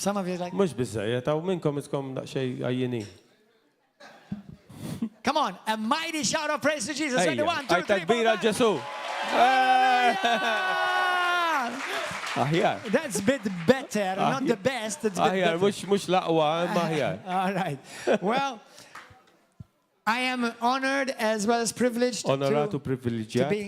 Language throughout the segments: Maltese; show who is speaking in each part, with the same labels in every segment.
Speaker 1: Some of you like,
Speaker 2: Mhux biżżejjed, hawn minnkom iskom daqsxejn għajjinin.
Speaker 1: Come on, a mighty shout of praise to Jesus. Ready,
Speaker 2: Ejja,
Speaker 1: one, two,
Speaker 2: għajta
Speaker 1: three, four,
Speaker 2: kbira
Speaker 1: five.
Speaker 2: Ġesu. Aħjar.
Speaker 1: That's a bit better, not the best. It's a bit
Speaker 2: Aħjar,
Speaker 1: better.
Speaker 2: mhux mhux l-aqwa, imma aħjar.
Speaker 1: All right. Well, I am honored as well as privileged
Speaker 2: Onorat
Speaker 1: to,
Speaker 2: u
Speaker 1: to
Speaker 2: privileġġjat
Speaker 1: be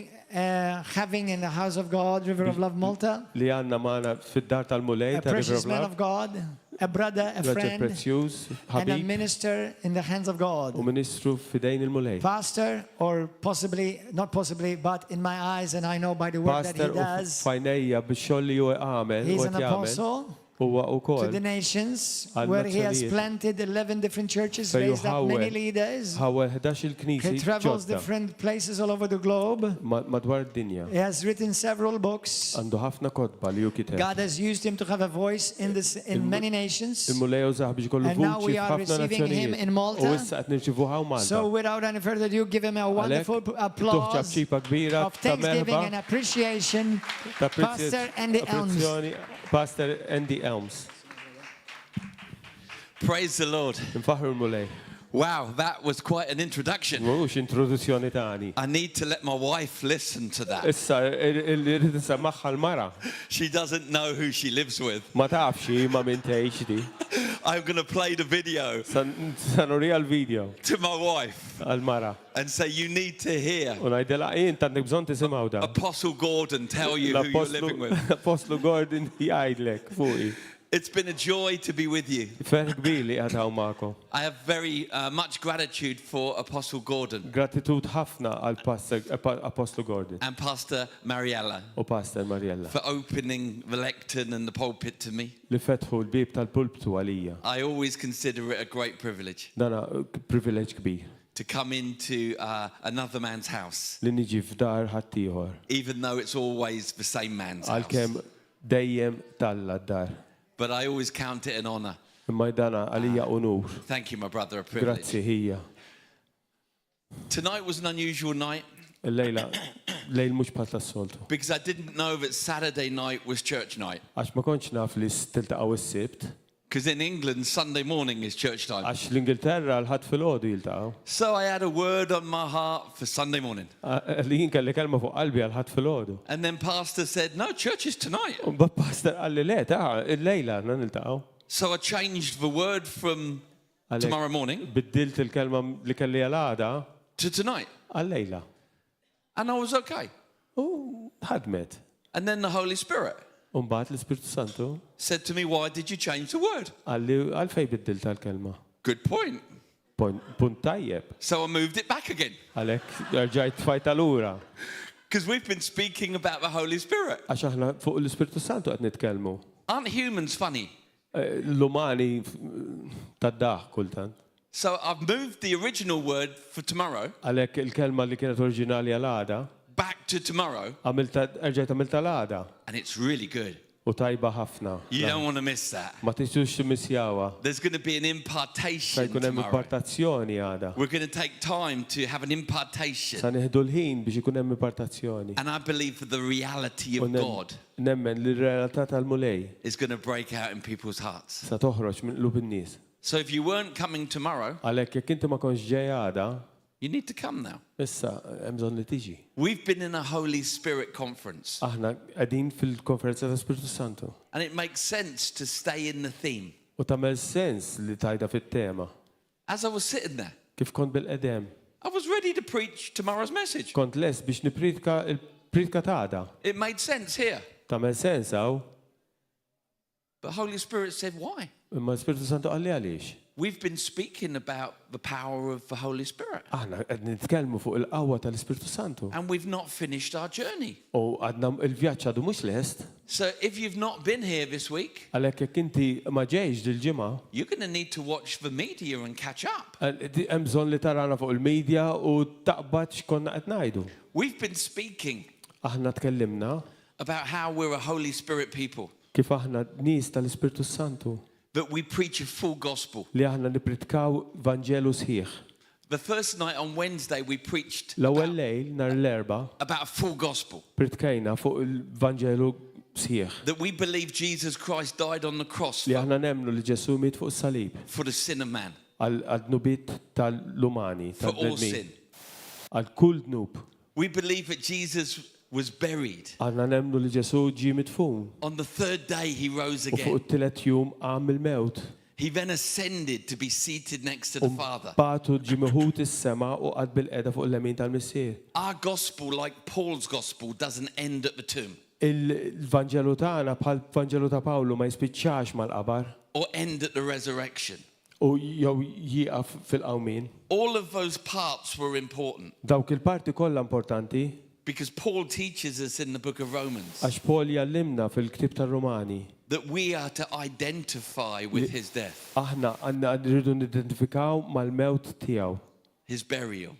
Speaker 1: having in the house of God, River of Love Malta,
Speaker 2: li għandna magħna fid-dar tal-Mulej
Speaker 1: a
Speaker 2: ta' River
Speaker 1: precious
Speaker 2: of
Speaker 1: man
Speaker 2: Love,
Speaker 1: of God, a brother, a
Speaker 2: raġel
Speaker 1: friend,
Speaker 2: prezzjuż,
Speaker 1: and a
Speaker 2: ħabib
Speaker 1: minister in the hands of God.
Speaker 2: u ministru fidejn il-Mulej.
Speaker 1: Pastor, or possibly, not possibly, but in my eyes, and I know by the work that he
Speaker 2: Pastor u
Speaker 1: does,
Speaker 2: fajnejja bix-xogħol li hu għamel
Speaker 1: he's
Speaker 2: u
Speaker 1: an
Speaker 2: qed jagħmel
Speaker 1: apostle
Speaker 2: huwa
Speaker 1: to
Speaker 2: wkoll
Speaker 1: the nations
Speaker 2: għal
Speaker 1: where he has
Speaker 2: nazzjonijiet.
Speaker 1: planted 11 different churches,
Speaker 2: Fejn
Speaker 1: raised up many
Speaker 2: ħawwel-
Speaker 1: leaders.
Speaker 2: ħawwel 11
Speaker 1: He
Speaker 2: il-knisji
Speaker 1: travels
Speaker 2: ġodda
Speaker 1: different places all over the globe.
Speaker 2: madwar id-dinja.
Speaker 1: He has written several books.
Speaker 2: Għandu ħafna kotba li hu kiteb.
Speaker 1: God has used him to have a voice in this in many nations.
Speaker 2: Il-Mulej użah biex ikollu
Speaker 1: And now
Speaker 2: vuċi
Speaker 1: we are
Speaker 2: f'ħafna
Speaker 1: receiving him
Speaker 2: nazzjonijiet.
Speaker 1: in Malta.
Speaker 2: U issa qed nirċivuha hawn Malta.
Speaker 1: So without any further ado, give him a wonderful
Speaker 2: Għalhekk,
Speaker 1: applause
Speaker 2: tuħ ċapċipa kbira
Speaker 1: of
Speaker 2: ta'
Speaker 1: thanksgiving
Speaker 2: merħba
Speaker 1: and appreciation,
Speaker 2: ta'
Speaker 1: Pastor Andy Elms.
Speaker 2: apprezzjoni, Pastor Andy Elms.
Speaker 3: Praise the Lord.
Speaker 2: Nfaħru l-Mulej.
Speaker 3: Wow, that was quite an introduction.
Speaker 2: Mhux introduzzjoni tani.
Speaker 3: I need to let my wife listen to that.
Speaker 2: Issa irrid nisemmaħħa l-mara.
Speaker 3: She doesn't know who she lives with.
Speaker 2: Ma tafx ma' min tgħix di.
Speaker 3: I'm going to play the video
Speaker 2: Sa nurija l-video
Speaker 3: to my wife
Speaker 2: għal-mara.
Speaker 3: and say, You need to hear
Speaker 2: U ngħidilha jien għandek bżonn tisimgħu da.
Speaker 3: Apostle Gordon tell you who you're living with.
Speaker 2: L-Apostlu Gordon jgħidlek fuqi.
Speaker 3: It's been a joy to be with you.
Speaker 2: Ferħ kbir li qiegħed hawn magħkom.
Speaker 3: I have very much gratitude for Apostle Gordon
Speaker 2: Gratitudni ħafna għal Pastor Apostlu Gordon
Speaker 3: and Pastor Mariella
Speaker 2: u Pastor Mariella
Speaker 3: for opening the lectern and the pulpit to me.
Speaker 2: li fetħu l-bib tal-pulptu għalija.
Speaker 3: I always consider it a great privilege
Speaker 2: Dana privileġġ kbir
Speaker 3: to come into another man's house,
Speaker 2: li niġi f'dar ħaddieħor
Speaker 3: even though it's always the same man's house.
Speaker 2: għalkemm dejjem t'Alla d-dar.
Speaker 3: But I always count it an honor.
Speaker 2: Imma dana għalija unur.
Speaker 3: Thank you, my brother, a privilege.
Speaker 2: Grazzi ħija.
Speaker 3: Tonight was an unusual night
Speaker 2: Il-lejla, lejl mhux bħal tas-soltu.
Speaker 3: because I didn't know that Saturday night was church night.
Speaker 2: Għax ma kontx naf li tiltaqgħu is-Sibt,
Speaker 3: Because in England, Sunday morning is church time.
Speaker 2: għax l-Ingilterra l-Ħadd filgħodu jiltaqgħu.
Speaker 3: So I had a word on my heart for Sunday morning.
Speaker 2: Li jien kelli kelma fuq qalbi għal-Ħadd filgħodu.
Speaker 3: And then Pastor said, No, church is tonight.
Speaker 2: U mbagħad pastor qalli le, ta' il-lejla għandna niltaqgħu.
Speaker 3: So I changed the word from
Speaker 2: Għalhekk
Speaker 3: tomorrow morning
Speaker 2: Biddilt il-kelma li kelli għal-għada
Speaker 3: to tonight.
Speaker 2: għal-lejla.
Speaker 3: And I was okay.
Speaker 2: U ħadmet.
Speaker 3: And then the Holy Spirit
Speaker 2: U mbagħad l-Ispirtu Santu
Speaker 3: said to me, Why did you change the word?
Speaker 2: qalli għalfejn biddilt tal-kelma.
Speaker 3: Good point.
Speaker 2: Punt tajjeb.
Speaker 3: So I moved it back again.
Speaker 2: Għalhekk rġajt tfajtha lura.
Speaker 3: Because we've been speaking about the Holy Spirit.
Speaker 2: Għax aħna fuq l-Ispirtu Santu qed nitkellmu.
Speaker 3: Aren't humans funny?
Speaker 2: L-umani tad-daħk kultant.
Speaker 3: So I've moved the original word for tomorrow
Speaker 2: Għalhekk il-kelma li kienet oriġinali għal-għada,
Speaker 3: back to tomorrow,
Speaker 2: għamilta erġajt għamilta l-għada
Speaker 3: and it's really good.
Speaker 2: u tajba ħafna.
Speaker 3: You don't want to miss that.
Speaker 2: Ma tistgħux timmissjawha.
Speaker 3: There's going to be an
Speaker 2: Sa
Speaker 3: impartation
Speaker 2: jkun hemm
Speaker 3: tomorrow.
Speaker 2: impartazzjoni għada.
Speaker 3: We're going to take time to have an impartation.
Speaker 2: Sa nieħdu l-ħin biex ikun hemm impartazzjoni.
Speaker 3: And I believe that the reality
Speaker 2: U
Speaker 3: of God
Speaker 2: nemmen li r-realtà tal-Mulej
Speaker 3: is going to break out in people's hearts.
Speaker 2: sa toħroġ minn qlub in-nies.
Speaker 3: So if you weren't coming tomorrow,
Speaker 2: Għalhekk jekk inti ma kontx ġej għada,
Speaker 3: you need to come now.
Speaker 2: issa hemm bżonn li tiġi.
Speaker 3: We've been in a Holy Spirit conference,
Speaker 2: Aħna qegħdin fil-konferenza ta' Spiritu Santu.
Speaker 3: and it makes sense to stay in the theme.
Speaker 2: U tagħmel sens li tgħidha fit-tema.
Speaker 3: As I was sitting there,
Speaker 2: Kif kont bilqiegħda,
Speaker 3: I was ready to preach tomorrow's message.
Speaker 2: kont lest biex nipritka il-pritka ta' għada.
Speaker 3: It made sense here.
Speaker 2: Tagħmel sens hawn,
Speaker 3: But Holy Spirit said, Why?
Speaker 2: imma l-Spiritu Santu qalli għaliex.
Speaker 3: We've been speaking about the power of the Holy Spirit,
Speaker 2: Aħna qed nitkellmu fuq il-qawwa tal-Ispirtu Santu.
Speaker 3: and we've not finished our journey.
Speaker 2: U għadna il-vjaġġ għadu mhux lest,
Speaker 3: So if you've not been here this week,
Speaker 2: għalhekk jekk inti ma ġejx dil-ġimgħa,
Speaker 3: you're going to need to watch the media and catch up.
Speaker 2: hemm bżonn li tarana fuq il-medja u taqbad x'konna qed ngħidu.
Speaker 3: We've been speaking
Speaker 2: Aħna tkellimna
Speaker 3: about how we're a Holy Spirit people,
Speaker 2: kif aħna nies tal-Ispirtu Santu
Speaker 3: that we preach a full gospel.
Speaker 2: li aħna nipritkaw Vanġelu sħiħ.
Speaker 3: The first night on Wednesday, we preached
Speaker 2: L-ewwel lejl nhar l-Erbgħa
Speaker 3: about a full gospel.
Speaker 2: pritkajna fuq il-Vanġelu sħiħ.
Speaker 3: That we believe Jesus Christ died on the cross
Speaker 2: Li aħna nemmnu li Ġesù miet fuq is-salib
Speaker 3: for the sin of man,
Speaker 2: għad-dnubiet tal-umani,
Speaker 3: for all
Speaker 2: tal-bnedmin,
Speaker 3: sin.
Speaker 2: għal kull dnub.
Speaker 3: We believe that Jesus was buried.
Speaker 2: Aħna nemmnu li Ġesù ġie midfun
Speaker 3: On the third day, he rose
Speaker 2: u fuq
Speaker 3: again.
Speaker 2: it-tielet jum qam mill-mewt.
Speaker 3: He then ascended to be seated next to the Father.
Speaker 2: Bagħtu ġie meħud is-sema u qagħad bilqiegħda fuq il-lemin tal-Missier.
Speaker 3: Our gospel, like Paul's gospel, doesn't end at the tomb
Speaker 2: Il-Vanġelu tagħna bħal Vanġelu ta' Pawlu ma jispiċċax mal-qabar
Speaker 3: or end at the resurrection.
Speaker 2: U jew jieqaf fil-qawmien.
Speaker 3: All of those parts were important
Speaker 2: Dawk il-parti kollha importanti
Speaker 3: because Paul teaches us in the book of Romans
Speaker 2: għax Paul jgħallimna fil-ktieb tar-Rumani
Speaker 3: that we are to identify with his death,
Speaker 2: aħna għandna rridu nidentifikaw mal-mewt tiegħu,
Speaker 3: his burial,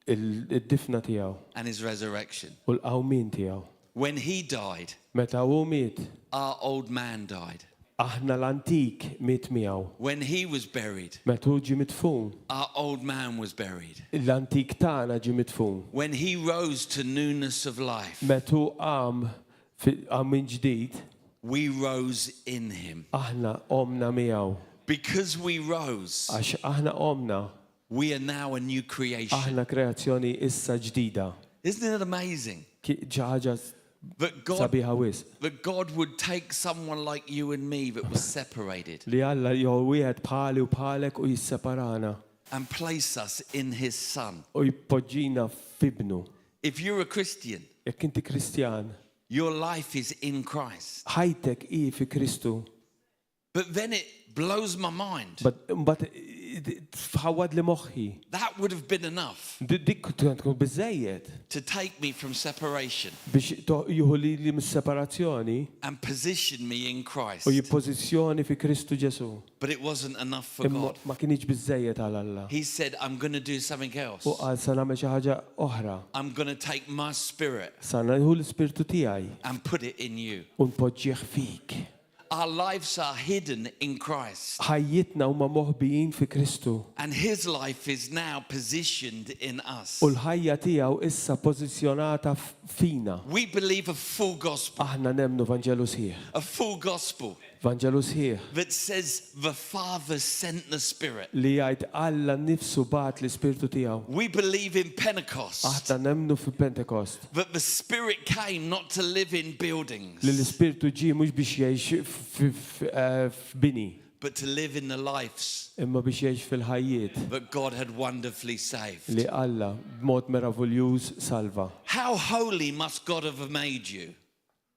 Speaker 2: id-difna tiegħu
Speaker 3: and his resurrection.
Speaker 2: U l-qawmien tiegħu.
Speaker 3: When he died,
Speaker 2: Meta hu miet,
Speaker 3: our old man died.
Speaker 2: Aħna l-antik miet miegħu.
Speaker 3: When he was buried,
Speaker 2: Meta hu ġie midfun,
Speaker 3: our old man was buried.
Speaker 2: L-antik tagħna ġie midfun.
Speaker 3: When he rose to newness of life,
Speaker 2: Meta hu qam fi- qam minn ġdid,
Speaker 3: we rose in him.
Speaker 2: Aħna qomna miegħu.
Speaker 3: Because we rose,
Speaker 2: Għax aħna qomna,
Speaker 3: we are now a new creation.
Speaker 2: Aħna kreazzjoni issa ġdida.
Speaker 3: Isn't it amazing
Speaker 2: Ki- Xi ħaġa sabiħa wisq.
Speaker 3: that God would take someone like you and me that was separated
Speaker 2: Li Alla jew wieħed bħali u bħalek u jisseparana
Speaker 3: and place us in his Son?
Speaker 2: U jpoġġina f'ibnu.
Speaker 3: If you're a Christian,
Speaker 2: Jekk inti Kristjan,
Speaker 3: your life is in Christ.
Speaker 2: Ħajtek hi fi Kristu.
Speaker 3: But then it blows my mind.
Speaker 2: But mbagħad tħawwadli moħħi.
Speaker 3: That would have been enough
Speaker 2: Dik tkun tkun biżejjed
Speaker 3: to take me from separation
Speaker 2: biex to- jieħu li li mis-separazzjoni
Speaker 3: and position me in Christ.
Speaker 2: U jippożizzjoni fi Kristu Ġesù.
Speaker 3: But it wasn't enough for
Speaker 2: Imma
Speaker 3: God.
Speaker 2: ma kienx biżejjed għal Alla.
Speaker 3: He said, "I'm going to do something else.
Speaker 2: U qal sa nagħmel xi ħaġa oħra.
Speaker 3: I'm going to take my spirit
Speaker 2: Sa nieħu l-ispirtu tiegħi
Speaker 3: and put it in you."
Speaker 2: U npoġġih fik.
Speaker 3: Our lives are hidden in Christ.
Speaker 2: Ħajjitna huma moħbijin fi Kristu.
Speaker 3: And his life is now positioned in us.
Speaker 2: U l-ħajja tiegħu issa pożizzjonata f- fina.
Speaker 3: We believe a full gospel,
Speaker 2: Aħna nemmnu Vanġelu sħiħ.
Speaker 3: A full gospel
Speaker 2: Vanġelu sħiħ
Speaker 3: that says the Father sent the Spirit.
Speaker 2: Li jgħid Alla nnifsu bagħat l-Ispirtu tiegħu.
Speaker 3: We believe in Pentecost,
Speaker 2: Aħna nemmnu fi Pentecost.
Speaker 3: That the Spirit came not to live in buildings,
Speaker 2: Li l-Ispirtu ġie mhux biex jgħix f- f- eh, f'bini,
Speaker 3: but to live in the lives
Speaker 2: imma biex jgħix fil-ħajjiet
Speaker 3: that God had wonderfully saved.
Speaker 2: Li Alla b'mod meraviljuż salva.
Speaker 3: How holy must God have made you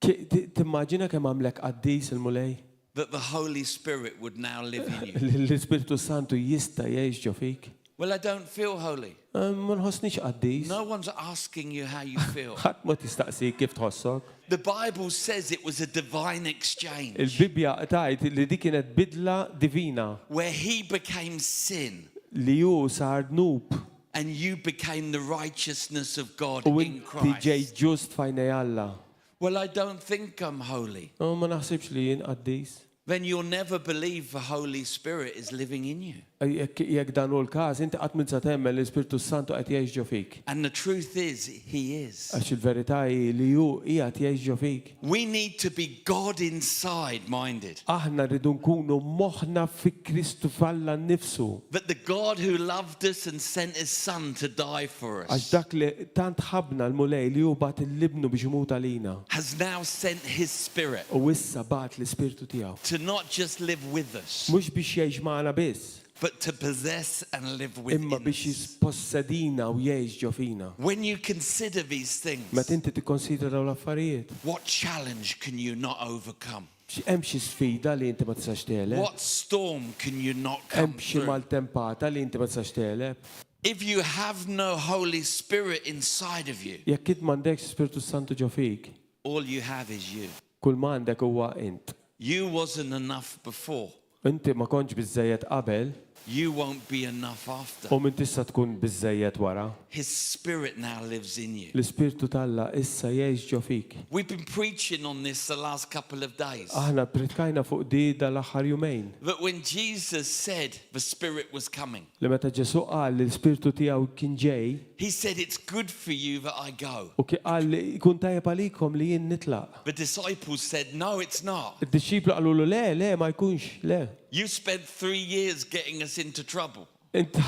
Speaker 2: Ki- ti- Timmaġina kemm għamlek qaddis il-Mulej?
Speaker 3: That the Holy Spirit would now live in you?
Speaker 2: Li L-Ispirtu Santu jista' jgħix ġo fik?
Speaker 3: "Well, I don't feel holy."
Speaker 2: Eh, Ma nħossnix qaddis.
Speaker 3: No one's asking you how you feel.
Speaker 2: Ħadd ma tistaqsik kif tħossok.
Speaker 3: The Bible says it was a divine exchange
Speaker 2: Il-Bibja tgħid li dik kienet bidla divina
Speaker 3: where he became sin
Speaker 2: li hu sar dnub
Speaker 3: and you became the righteousness of God
Speaker 2: u
Speaker 3: in
Speaker 2: inti
Speaker 3: Christ.
Speaker 2: ġej ġust f'għajnej Alla.
Speaker 3: "Well, I don't think I'm holy."
Speaker 2: Oh, ma naħsibx li jien qaddis.
Speaker 3: Then you'll never believe the Holy Spirit is living in you.
Speaker 2: Jekk jekk dan hu l-każ, inti qatt m'int sa temmen li l-Ispirtu Santu qed jgħix ġo fik.
Speaker 3: And the truth is, He is.
Speaker 2: Għax il-verità hi li hu qiegħed jgħix ġo fik.
Speaker 3: We need to be God inside minded.
Speaker 2: Aħna rridu nkunu moħħna fi Kristu f'Alla nnifsu.
Speaker 3: But the God who loved us and sent His Son to die for
Speaker 2: Għax
Speaker 3: us
Speaker 2: dak li tant ħabna l-Mulej li hu bagħat lil Ibnu biex imut għalina.
Speaker 3: Has now sent His Spirit
Speaker 2: U issa bagħat l-Ispirtu tiegħu.
Speaker 3: To not just live with us,
Speaker 2: Mhux biex jgħix magħna biss,
Speaker 3: but to possess and live within
Speaker 2: imma biex
Speaker 3: us.
Speaker 2: jispossedina u jgħix ġo fina.
Speaker 3: When you consider these things,
Speaker 2: Meta inti tikkonsidra dawn l-affarijiet,
Speaker 3: what challenge can you not overcome?
Speaker 2: Hemm xi sfida li inti ma tistax tegħleb?
Speaker 3: What storm can you not come
Speaker 2: Hemm xi
Speaker 3: through?
Speaker 2: maltempata li inti ma tistax tegħleb?
Speaker 3: If you have no Holy Spirit inside of you,
Speaker 2: Jekk int m'għandekx Spiritu Santu ġo fik,
Speaker 3: all you have is you.
Speaker 2: Kull ma għandek huwa int.
Speaker 3: You wasn't enough before.
Speaker 2: Inti ma kontx biżejjed qabel.
Speaker 3: You won't be enough after.
Speaker 2: U m'intix sa tkun biżżejjed wara.
Speaker 3: His Spirit now lives in you.
Speaker 2: L-Ispirtu t'Alla issa jgħix ġo fik.
Speaker 3: We've been preaching on this the last couple of days.
Speaker 2: Aħna ppritkajna fuq di dal-aħħar jumejn.
Speaker 3: That when Jesus said the Spirit was coming,
Speaker 2: Li meta Ġesù qal li l-Ispirtu tiegħu kien ġej,
Speaker 3: he said, It's good for you that I go.
Speaker 2: u ki qal li jkun tajjeb għalikom li jien nitlaq.
Speaker 3: The disciples said, No, it's not.
Speaker 2: Id-dixxipli qalulu le, le, ma jkunx, le.
Speaker 3: You spent 3 years getting us into trouble.
Speaker 2: Inti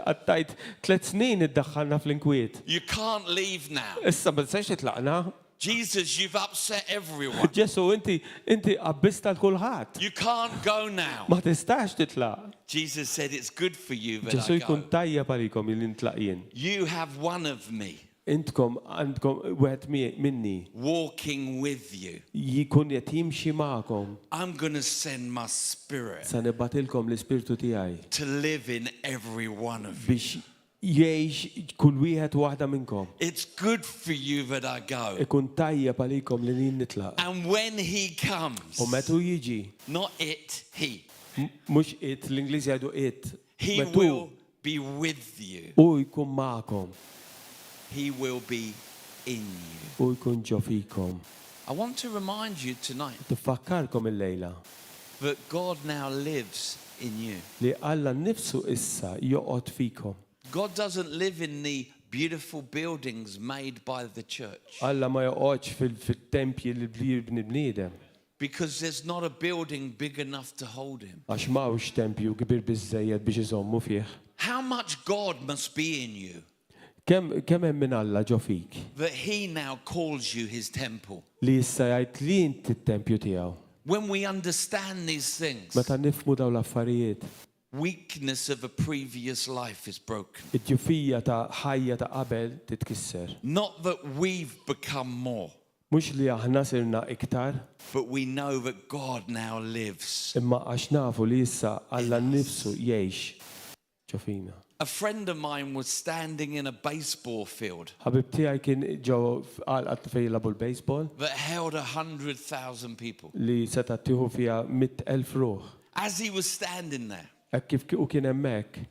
Speaker 2: qattajt tlet snin iddaħħalna fl-inkwiet.
Speaker 3: You can't leave now.
Speaker 2: Issa ma tistax titlaqna.
Speaker 3: Jesus, you've upset everyone.
Speaker 2: Ġesu, inti inti qabbist 'l kulħadd.
Speaker 3: You can't go now.
Speaker 2: Ma tistax titlaq.
Speaker 3: Jesus said, It's good for you that
Speaker 2: Ġesu
Speaker 3: I
Speaker 2: jkun
Speaker 3: go.
Speaker 2: tajjeb għalikom li nitlaq jien.
Speaker 3: You have one of me
Speaker 2: Intkom għandkom wieħed minni
Speaker 3: walking with you.
Speaker 2: jikun qed jimxi magħkom.
Speaker 3: I'm going to send my spirit
Speaker 2: Sa nibgħatilkom l-ispirtu tiegħi
Speaker 3: to live in every one of you.
Speaker 2: biex jgħix kull wieħed waħda minnkom.
Speaker 3: It's good for you that I go.
Speaker 2: Ikun tajjeb għalikom li jien nitlaq.
Speaker 3: And when he comes,
Speaker 2: U meta jiġi,
Speaker 3: not it, he,
Speaker 2: mhux it, l-Ingliż jgħidu it,
Speaker 3: he
Speaker 2: meta
Speaker 3: will be with you.
Speaker 2: u jkun magħkom,
Speaker 3: He will be in you.
Speaker 2: u jkun ġo fikom.
Speaker 3: I want to remind you tonight
Speaker 2: Tifakkarkom il-lejla
Speaker 3: that God now lives in you.
Speaker 2: li Alla nnifsu issa joqgħod fikom.
Speaker 3: God doesn't live in the beautiful buildings made by the church
Speaker 2: Alla ma joqgħodx fil-tempji li jibni bniedem
Speaker 3: because there's not a building big enough to hold him.
Speaker 2: għax m'hawnx tempju kbir biżejjed biex iżommu fih.
Speaker 3: How much God must be in you
Speaker 2: Kemm hemm minn Alla ġo fik
Speaker 3: that he now calls you his temple?
Speaker 2: li issa jgħid li inti t-tempju tiegħu.
Speaker 3: When we understand these things,
Speaker 2: Meta nifhmu dawn l-affarijiet,
Speaker 3: weakness of a previous life is broken.
Speaker 2: id-djufija ta' ħajja ta' qabel titkisser.
Speaker 3: Not that we've become more,
Speaker 2: Mhux li aħna sirna iktar,
Speaker 3: but we know that God now lives.
Speaker 2: imma għax nafu li issa Alla nnifsu jgħix ġo fina.
Speaker 3: A friend of mine was standing in a baseball field
Speaker 2: Ħabib tiegħi kien ġo għalqa fejn jilagħbu l-baseball
Speaker 3: that held 100,000 people.
Speaker 2: li seta' tieħu fiha 100,000 ruħ.
Speaker 3: As he was standing there,
Speaker 2: Hekk kif u kien hemmhekk,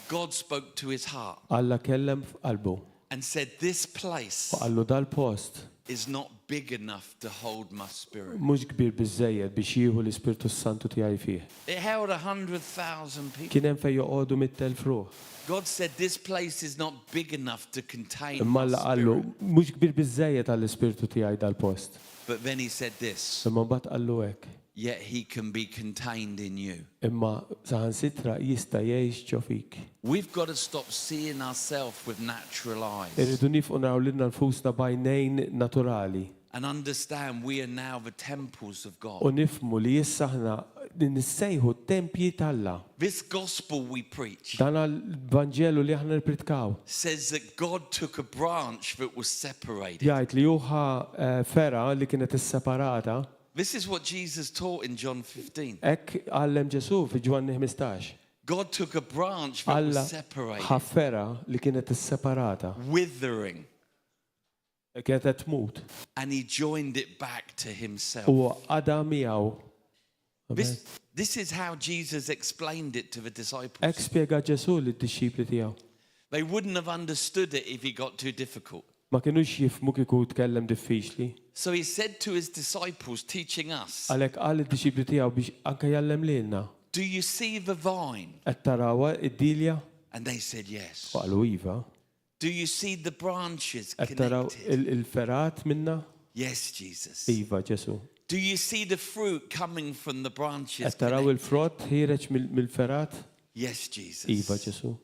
Speaker 3: God spoke to his heart
Speaker 2: Alla kellem f'qalbu
Speaker 3: and said, This place
Speaker 2: u qallu dal-post
Speaker 3: is not big enough to hold my spirit.
Speaker 2: mhux kbir biżejjed biex jieħu l-Ispirtu Santu tiegħi fih.
Speaker 3: It held 100,000 people.
Speaker 2: Kien hemm fejn joqogħdu 100,000 ruħ.
Speaker 3: God said, This place is not big enough to contain
Speaker 2: Imma
Speaker 3: my
Speaker 2: Alla qallu
Speaker 3: spirit.
Speaker 2: mhux kbir biżejjed għall-Ispirtu tiegħi dal-post.
Speaker 3: But then he said this,
Speaker 2: Imma mbagħad qallu hekk.
Speaker 3: yet he can be contained in you.
Speaker 2: Imma saħansitra jista' jgħix ġo fik.
Speaker 3: We've got to stop seeing ourselves with natural eyes
Speaker 2: Irridu nieqfu naraw lilna nfusna b'għajnejn naturali
Speaker 3: and understand we are now the temples of God.
Speaker 2: u nifhmu li issa aħna nissejħu tempji t'Alla.
Speaker 3: This gospel we preach
Speaker 2: Dan l-Vanġelu li aħna nippritkaw.
Speaker 3: says that God took a branch that was separated.
Speaker 2: Jgħid li hu ħa fergħa li kienet isseparata,
Speaker 3: This is what Jesus taught in John 15.
Speaker 2: hekk għallem Ġesu fi Ġwanni 15.
Speaker 3: God took a branch that
Speaker 2: Alla
Speaker 3: was separated,
Speaker 2: ħa fergħa li kienet isseparata,
Speaker 3: withering,
Speaker 2: kienet qed tmut
Speaker 3: and he joined it back to himself.
Speaker 2: u għaqadha miegħu.
Speaker 3: This is how Jesus explained it to the disciples.
Speaker 2: Hekk spjega Ġesu lid-dixxipli tiegħu.
Speaker 3: They wouldn't have understood it if he got too difficult.
Speaker 2: Ma kinux jifhmu kieku tkellem diffiċli.
Speaker 3: So he said to his disciples, teaching us,
Speaker 2: Għalhekk qal id-dixxipli tiegħu biex anke jgħallem lilna.
Speaker 3: Do you see the vine?
Speaker 2: Qed tarawha id-dilja?
Speaker 3: And they said, Yes.
Speaker 2: U qalu iva.
Speaker 3: Do you see the branches
Speaker 2: Qed taraw
Speaker 3: connected?
Speaker 2: il-fergħat minnha?
Speaker 3: Yes, Jesus.
Speaker 2: Iva Ġesu.
Speaker 3: Do you see the fruit coming from the branches?
Speaker 2: Qed taraw
Speaker 3: connected?
Speaker 2: il-frott ħiereġ mill-fergħat?
Speaker 3: Yes, Jesus.
Speaker 2: Iva Ġesu.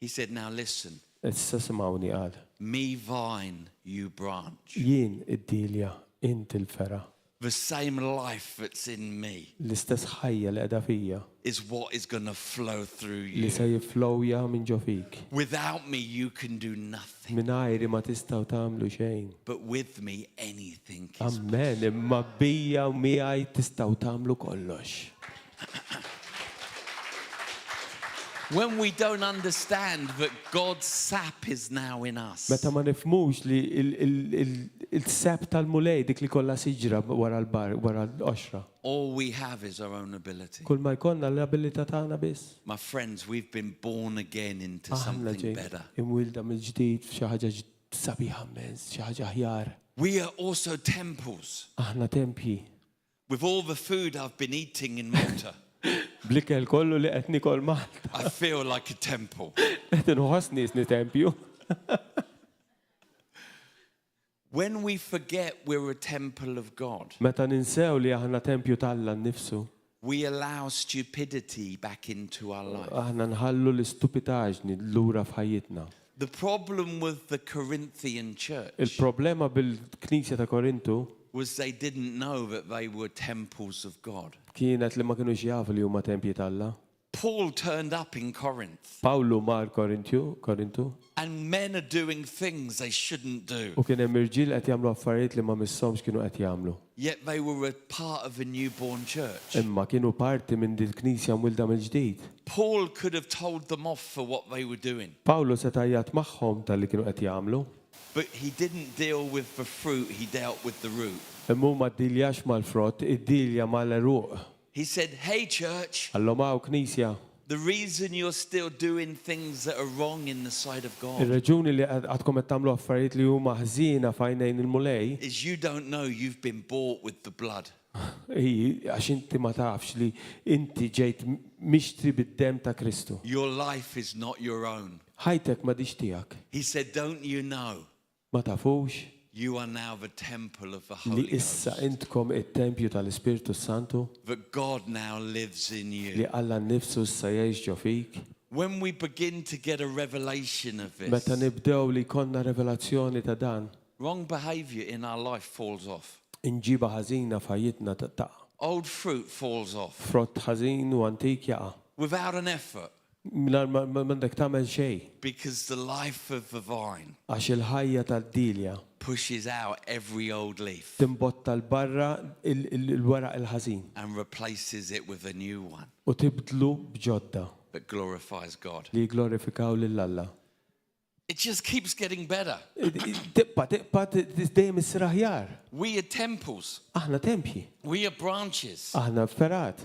Speaker 3: He said, Now listen,
Speaker 2: Issa simgħuni qal.
Speaker 3: me vine, you branch.
Speaker 2: Jien id-dilja, inti l-fergħa.
Speaker 3: The same life that's in me
Speaker 2: L-istess ħajja li qiegħda fija
Speaker 3: is what is going to flow through
Speaker 2: li
Speaker 3: you.
Speaker 2: se jiflowja minn ġo fik.
Speaker 3: Without me, you can do nothing,
Speaker 2: Mingħajri ma tistgħu tagħmlu xejn.
Speaker 3: but with me, anything is.
Speaker 2: Amen, imma bija u miegħi tistgħu tagħmlu kollox.
Speaker 3: When we don't understand that God's sap is now in us.
Speaker 2: Meta ma nifhmux li il-sap tal-Mulej dik li kollha siġra wara l-bar, wara l-qoxra.
Speaker 3: All we have is our own ability.
Speaker 2: Kull ma jkollna l-abilità tagħna biss.
Speaker 3: My friends, we've been born again into
Speaker 2: Aħna
Speaker 3: something
Speaker 2: ġejna
Speaker 3: better.
Speaker 2: imwielda mill-ġdid f'xi ħaġa sabiħa immens, xi ħaġa aħjar.
Speaker 3: We are also temples.
Speaker 2: Aħna tempji.
Speaker 3: With all the food I've been eating in Malta,
Speaker 2: Bl-ikel kollu li qed nikol Malta.
Speaker 3: I feel like a temple.
Speaker 2: Qed inħossni qisni tempju.
Speaker 3: When we forget we're a temple of God,
Speaker 2: Meta ninsew li aħna tempju t'Alla nnifsu,
Speaker 3: we allow stupidity back into our life.
Speaker 2: aħna nħallu l-istupitaġni lura f'ħajjitna.
Speaker 3: The problem with the Corinthian church
Speaker 2: Il-problema bil-Knisja ta' Korintu
Speaker 3: was they didn't know that they were temples of God.
Speaker 2: kienet li ma kinux jafu li huma tempji t'Alla.
Speaker 3: Paul turned up in Corinth,
Speaker 2: Pawlu mar Korintju, Korintu,
Speaker 3: and men are doing things they shouldn't do.
Speaker 2: u kien hemm irġiel qed jagħmlu affarijiet li ma misshomx kienu qed jagħmlu.
Speaker 3: Yet they were a part of a newborn church.
Speaker 2: Imma kienu parti minn din il-Knisja mwilda mill-ġdid.
Speaker 3: Paul could have told them off for what they were doing,
Speaker 2: Pawlu seta' jgħid magħhom talli kienu qed jagħmlu,
Speaker 3: but he didn't deal with the fruit, he dealt with the root.
Speaker 2: imma hu ma ddiljax mal-frott, iddilja mal-għeruq.
Speaker 3: He said, "Hey, church,
Speaker 2: Qallhom hawn Knisja,
Speaker 3: the reason you're still doing things that are wrong in the sight of God
Speaker 2: ir-raġuni li għadkom qed tagħmlu affarijiet li huma ħżiena f'għajnejn il-Mulej
Speaker 3: is you don't know you've been bought with the blood."
Speaker 2: hi għax inti ma tafx li inti ġejt mixtri bid-demm ta' Kristu.
Speaker 3: Your life is not your own.
Speaker 2: Ħajtek m'għadhiex tiegħek.
Speaker 3: He said, "Don't you know
Speaker 2: Ma tafux
Speaker 3: you are now the temple of the
Speaker 2: li
Speaker 3: Holy
Speaker 2: issa
Speaker 3: Ghost?
Speaker 2: intkom it-tempju tal-Ispirtu Santu
Speaker 3: That God now lives in you."
Speaker 2: li Alla nnifsu issa jgħix ġo fik.
Speaker 3: When we begin to get a revelation of this,
Speaker 2: Meta nibdew li jkollna revelazzjoni ta' dan,
Speaker 3: wrong behavior in our life falls off.
Speaker 2: imġiba ħażina f'ħajjitna taqa'.
Speaker 3: Old fruit falls off
Speaker 2: Frott ħażin u antik jaqa'.
Speaker 3: without an effort
Speaker 2: Mingħajr ma m'għandek tagħmel xejn
Speaker 3: because the life of the vine
Speaker 2: għax il-ħajja tad-dilja
Speaker 3: pushes out every old leaf
Speaker 2: timbotta 'l barra il-weraq il-ħażin
Speaker 3: and replaces it with a new one
Speaker 2: u tibdlu b'ġodda
Speaker 3: that glorifies God.
Speaker 2: li jglorifikaw lil Alla.
Speaker 3: It just keeps getting better.
Speaker 2: Tibqa' tibqa' dejjem issir aħjar.
Speaker 3: We are temples,
Speaker 2: Aħna tempji,
Speaker 3: we are branches,
Speaker 2: aħna fergħat.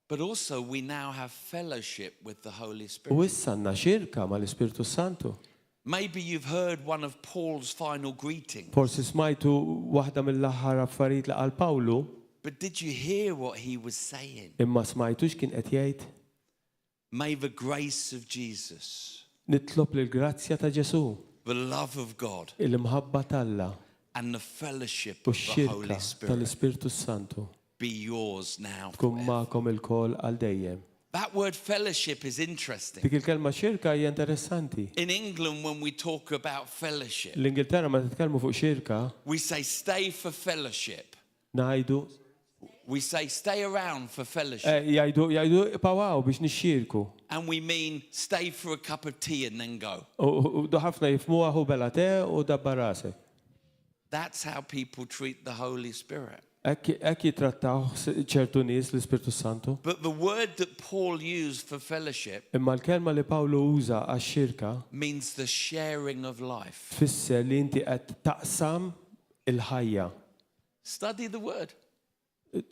Speaker 3: but also we now have fellowship with the Holy
Speaker 2: U
Speaker 3: Spirit.
Speaker 2: issa għandna xirka mal-Ispirtu Santu.
Speaker 3: Maybe you've heard one of Paul's final greetings,
Speaker 2: Forsi smajtu waħda mill-aħħar affarijiet li qal Pawlu,
Speaker 3: but did you hear what he was saying?
Speaker 2: imma smajtux kien qed jgħid
Speaker 3: May the grace of Jesus,
Speaker 2: nitlob li l-grazzja ta' Ġesù,
Speaker 3: the love of God,
Speaker 2: il-imħabba t'Alla
Speaker 3: and the fellowship
Speaker 2: u
Speaker 3: of the Holy
Speaker 2: x-xirka
Speaker 3: Spirit
Speaker 2: tal-Ispirtu Santu
Speaker 3: be yours now
Speaker 2: tkun
Speaker 3: forever.
Speaker 2: magħkom ilkoll għal dejjem.
Speaker 3: That word "fellowship" is interesting.
Speaker 2: Dik il-kelma xirka hija interessanti.
Speaker 3: In England, when we talk about fellowship,
Speaker 2: L-Ingilterra meta titkellmu fuq xirka
Speaker 3: we say "stay for fellowship."
Speaker 2: ngħidu
Speaker 3: We say "stay around for fellowship."
Speaker 2: eh, jgħidu jgħidu ibqgħu biex nixxierku.
Speaker 3: And we mean stay for a cup of tea and then go.
Speaker 2: U u ħafna jifhmuha ħu belgħa te u dabbar rasek.
Speaker 3: That's how people treat the Holy Spirit.
Speaker 2: Hekk hekk jitrattaw ċertu nies l-Ispirtu Santu.
Speaker 3: But the word that Paul used for fellowship
Speaker 2: Imma l-kelma li Pawlu uża għax-xirka
Speaker 3: means the sharing of life.
Speaker 2: tfisser li inti qed taqsam il-ħajja.
Speaker 3: Study the word.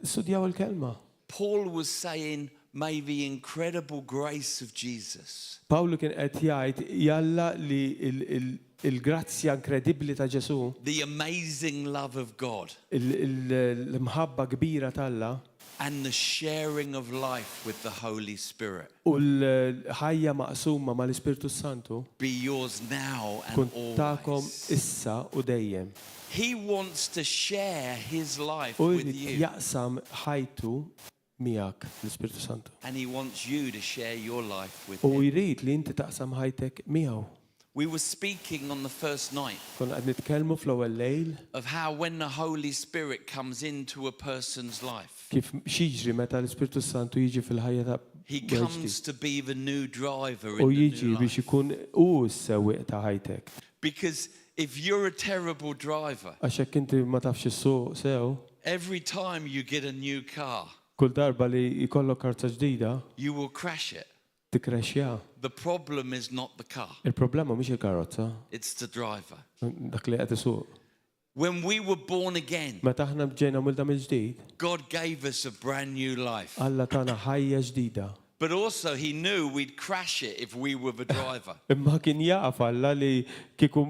Speaker 2: Studjaw il-kelma.
Speaker 3: Paul was saying, "May the incredible grace of Jesus
Speaker 2: Pawlu kien qed jgħid jalla li il-grazzja inkredibbli ta' Ġesù,
Speaker 3: the amazing love of God,
Speaker 2: l-imħabba kbira t'Alla
Speaker 3: and the sharing of life with the Holy Spirit
Speaker 2: u l-ħajja maqsuma mal-Ispirtu Santu
Speaker 3: be yours now and
Speaker 2: tkun tagħkom
Speaker 3: always."
Speaker 2: issa u dejjem.
Speaker 3: He wants to share his life
Speaker 2: U
Speaker 3: with
Speaker 2: jrid
Speaker 3: you,
Speaker 2: jaqsam ħajtu miegħek l-Ispirtu Santu.
Speaker 3: and he wants you to share your life with
Speaker 2: U
Speaker 3: him.
Speaker 2: jrid li inti taqsam ħajtek miegħu.
Speaker 3: We were speaking on the first night
Speaker 2: Konna qed nitkellmu fl-ewwel lejl
Speaker 3: of how when the Holy Spirit comes into a person's life,
Speaker 2: kif x'jiġri meta l-Ispirtu Santu jiġi fil-ħajja ta'
Speaker 3: he
Speaker 2: wieħed
Speaker 3: comes
Speaker 2: ġdid.
Speaker 3: to be the new driver
Speaker 2: U
Speaker 3: in the
Speaker 2: jiġi
Speaker 3: new
Speaker 2: biex
Speaker 3: life.
Speaker 2: ikun hu s-sewwieq ta' ħajtek.
Speaker 3: Because if you're a terrible driver,
Speaker 2: Għax jekk inti ma tafx issuq sew,
Speaker 3: every time you get a new car,
Speaker 2: kull darba li jkollok karozza ġdida,
Speaker 3: you will crash it.
Speaker 2: Tikkrexxja.
Speaker 3: The problem is not the car,
Speaker 2: Il-problema mhix il-karozza,
Speaker 3: it's the driver.
Speaker 2: dak li qed isuq.
Speaker 3: When we were born again,
Speaker 2: Meta aħna ġejna mwielda mill-ġdid,
Speaker 3: God gave us a brand new life.
Speaker 2: Alla tana ħajja ġdida.
Speaker 3: But also, He knew we'd crash it if we were the driver.
Speaker 2: Imma kien jaf Alla li kieku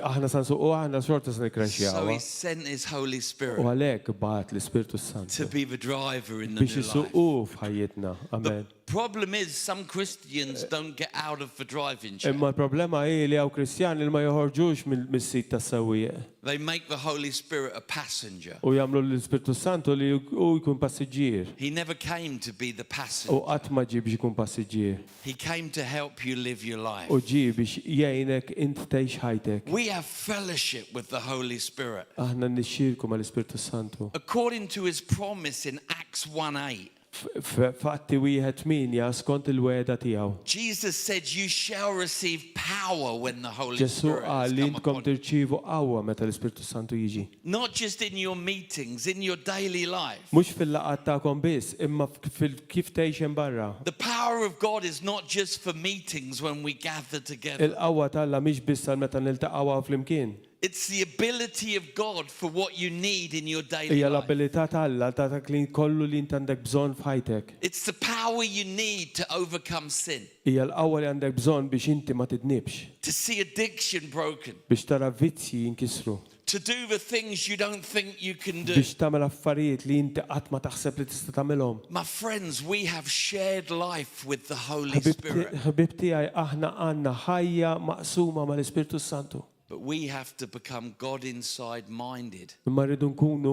Speaker 2: aħna sa nsuqu aħna xorta se
Speaker 3: So
Speaker 2: nikkrexxjawha.
Speaker 3: He sent His Holy
Speaker 2: U
Speaker 3: Spirit
Speaker 2: għalhekk bagħat l-Ispirtu
Speaker 3: to
Speaker 2: s-Santu
Speaker 3: be the driver in the
Speaker 2: biex
Speaker 3: new life.
Speaker 2: isuqu f'ħajjitna. Amen.
Speaker 3: The problem is, some Christians don't get out of the driving chair.
Speaker 2: Imma l-problema hi li hawn Kristjani li ma joħorġux mis-sit tas-sewwieq
Speaker 3: They make the Holy Spirit a passenger.
Speaker 2: u jagħmlu l-Ispirtu Santu li hu jkun passiġġier.
Speaker 3: He never came to be the passenger.
Speaker 2: U qatt ma ġie biex ikun passiġġier.
Speaker 3: He came to help you live your life.
Speaker 2: U ġie biex jgħinek int tgħix ħajtek.
Speaker 3: We have fellowship with the Holy Spirit.
Speaker 2: Aħna nixxierku mal-Ispirtu Santu.
Speaker 3: According to his promise in Acts 1:8,
Speaker 2: F'Atti wieħed tmienja skont il-wegħda tiegħu.
Speaker 3: Jesus said, You shall receive power when the Holy
Speaker 2: Ġesù
Speaker 3: Spirit
Speaker 2: qal
Speaker 3: has
Speaker 2: li
Speaker 3: come
Speaker 2: intkom
Speaker 3: upon you.
Speaker 2: tirċievu qawwa meta l-Ispirtu Santu jiġi.
Speaker 3: Not just in your meetings, in your daily life.
Speaker 2: Mhux fil-laqgħat tagħkom biss, imma fil kif tgħix hemm barra.
Speaker 3: The power of God is not just for meetings when we gather together.
Speaker 2: Il-qawwa t'Alla mhix biss għal meta niltaqgħu hawn flimkien.
Speaker 3: It's the ability of God for what you need in your daily
Speaker 2: Hija
Speaker 3: life.
Speaker 2: l-abilità t'Alla ta' dak li kollu li int għandek bżonn f'ħajtek.
Speaker 3: It's the power you need to overcome sin,
Speaker 2: Hija l-qawwa li għandek bżonn biex inti ma tidnibx,
Speaker 3: to see addiction broken,
Speaker 2: biex tara vizzji jinkisru,
Speaker 3: to do the things you don't think you can do.
Speaker 2: biex tagħmel affarijiet li inti qatt ma taħseb li tista' tagħmilhom.
Speaker 3: My friends, we have shared life with the Holy Spirit,
Speaker 2: Ħbib tiegħi aħna għandna ħajja maqsuma mal-Ispirtu Santu.
Speaker 3: but we have to become God inside minded
Speaker 2: Imma rridu nkunu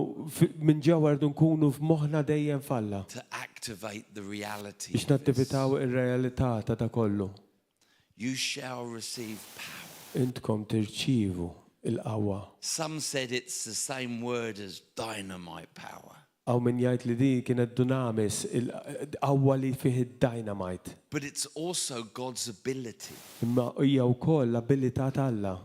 Speaker 2: minn ġewwa rridu nkunu f'moħħna dejjem falla
Speaker 3: to activate the reality.
Speaker 2: biex
Speaker 3: of this.
Speaker 2: nattivitaw ir-realtà ta' da kollu.
Speaker 3: You shall receive power.
Speaker 2: Intkom tirċievu il-qawwa.
Speaker 3: Some said it's the same word as dynamite power,
Speaker 2: Hawn min jgħid li din kienet dunamis, il-qawwa li fih id-dynamite.
Speaker 3: but it's also God's ability.
Speaker 2: Imma hija wkoll l-abilità t'Alla.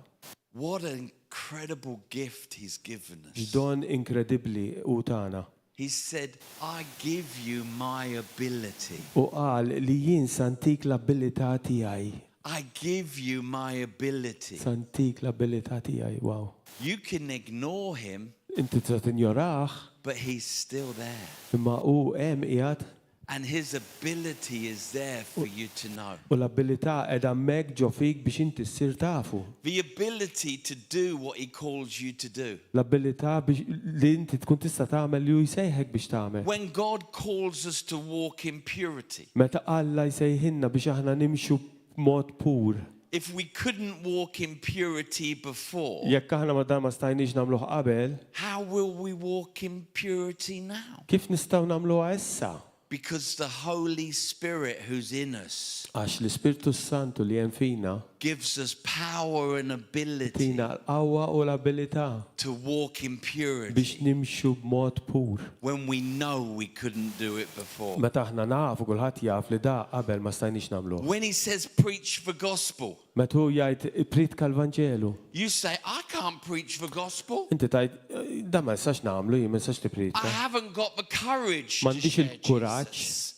Speaker 3: What an incredible gift He's given us.
Speaker 2: X'don inkredibbli hu tagħna.
Speaker 3: He said, I give you my ability.
Speaker 2: U qal li jien santik l-abilità tiegħi.
Speaker 3: I give you my ability.
Speaker 2: Santik l-abilità tiegħi, wow.
Speaker 3: You can ignore him,
Speaker 2: Inti tista' tinjorah,
Speaker 3: but he's still there.
Speaker 2: imma hu hemm qiegħed
Speaker 3: And his ability is there for you to know.
Speaker 2: u l-abilità qiegħda hemmhekk ġo fik biex inti ssir tafu.
Speaker 3: The ability to do what he calls you to do.
Speaker 2: L-abilità biex li inti tkun tista' tagħmel li hu jsejħek biex tagħmel.
Speaker 3: When God calls us to walk in purity,
Speaker 2: Meta Alla jsejħilna biex aħna nimxu b'mod pur.
Speaker 3: if we couldn't walk in purity before,
Speaker 2: Jekk aħna ma dan ma stajniex nagħmluh qabel,
Speaker 3: how will we walk in purity now?
Speaker 2: kif nistgħu nagħmluha issa?
Speaker 3: Because the Holy Spirit who's in us
Speaker 2: Għax l-Ispirtu Santu li hemm fina
Speaker 3: gives us power and ability
Speaker 2: tina l-qawwa u l-abilità
Speaker 3: to walk in purity
Speaker 2: biex nimxu b'mod pur.
Speaker 3: when we know we couldn't do it before.
Speaker 2: Meta aħna nafu kulħadd jaf li da qabel ma stajniex nagħmluh.
Speaker 3: When he says preach the gospel,
Speaker 2: Meta hu jgħid pritka l-Vanġelu,
Speaker 3: you say, I can't preach the gospel.
Speaker 2: inti tgħid da ma nistax nagħmlu, jien ma nistax
Speaker 3: I
Speaker 2: tippritka.
Speaker 3: haven't got the courage to
Speaker 2: M'għandix
Speaker 3: share
Speaker 2: il-kuraġġ.
Speaker 3: Jesus.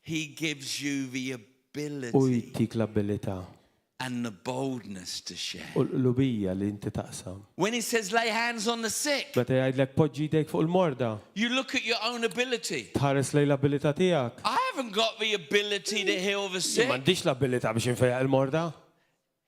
Speaker 3: He gives you the
Speaker 2: U
Speaker 3: ability
Speaker 2: jtik l-abilità
Speaker 3: and the boldness to share.
Speaker 2: u l-qlubija li inti taqsam.
Speaker 3: When he says lay hands on the sick,
Speaker 2: Meta jgħidlek poġġi jdejk fuq il-morda,
Speaker 3: you look at your own ability.
Speaker 2: tħares lejn l-abilità tiegħek.
Speaker 3: I haven't got the ability to heal the sick.
Speaker 2: M'għandix l-abilità biex infejjaq il-morda.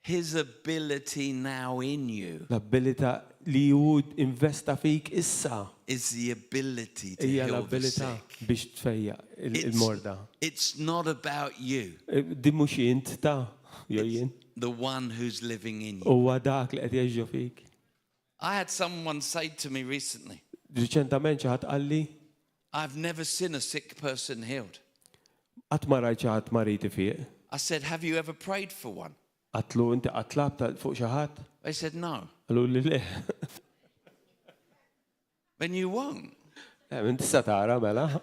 Speaker 3: His ability now in you
Speaker 2: L-abilità li hu investa fik issa
Speaker 3: is the ability to
Speaker 2: hija
Speaker 3: heal the
Speaker 2: l-abilità
Speaker 3: sick.
Speaker 2: biex tfejjaq
Speaker 3: It's,
Speaker 2: il-morda.
Speaker 3: it's not about you,
Speaker 2: Eh, Din mhux int ta' jew jien.
Speaker 3: the one who's living in you.
Speaker 2: Huwa dak li qed jgħix fik.
Speaker 3: I had someone say to me recently,
Speaker 2: Riċentament xi ħadd qalli
Speaker 3: I've never seen a sick person healed.
Speaker 2: qatt ma rajt xi ħadd marid ifiq.
Speaker 3: I said, Have you ever prayed for one?
Speaker 2: Qatlu inti qatt tlabt fuq xi ħadd?
Speaker 3: They said, No.
Speaker 2: Qalu li le.
Speaker 3: Then you won't.
Speaker 2: Eh, Min tista' tara mela.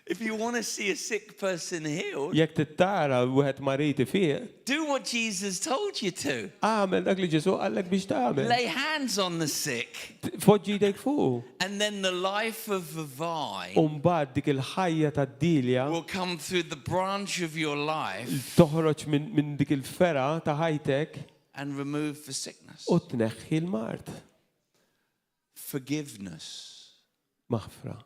Speaker 3: If you want to see a sick person healed,
Speaker 2: Jekk trid tara wieħed marid ifiq,
Speaker 3: do what Jesus told you to.
Speaker 2: agħmel dak li Ġesu qallek biex tagħmel.
Speaker 3: Lay hands on the sick,
Speaker 2: Poġġi jdejk fuq.
Speaker 3: and then the life of the vine
Speaker 2: U mbagħad dik il-ħajja tad-dilja
Speaker 3: will come through the branch of your life
Speaker 2: toħroġ minn dik il-fergħa ta' ħajtek
Speaker 3: and remove the sickness.
Speaker 2: u tneħħi l-mard.
Speaker 3: Forgiveness.
Speaker 2: Maħfra.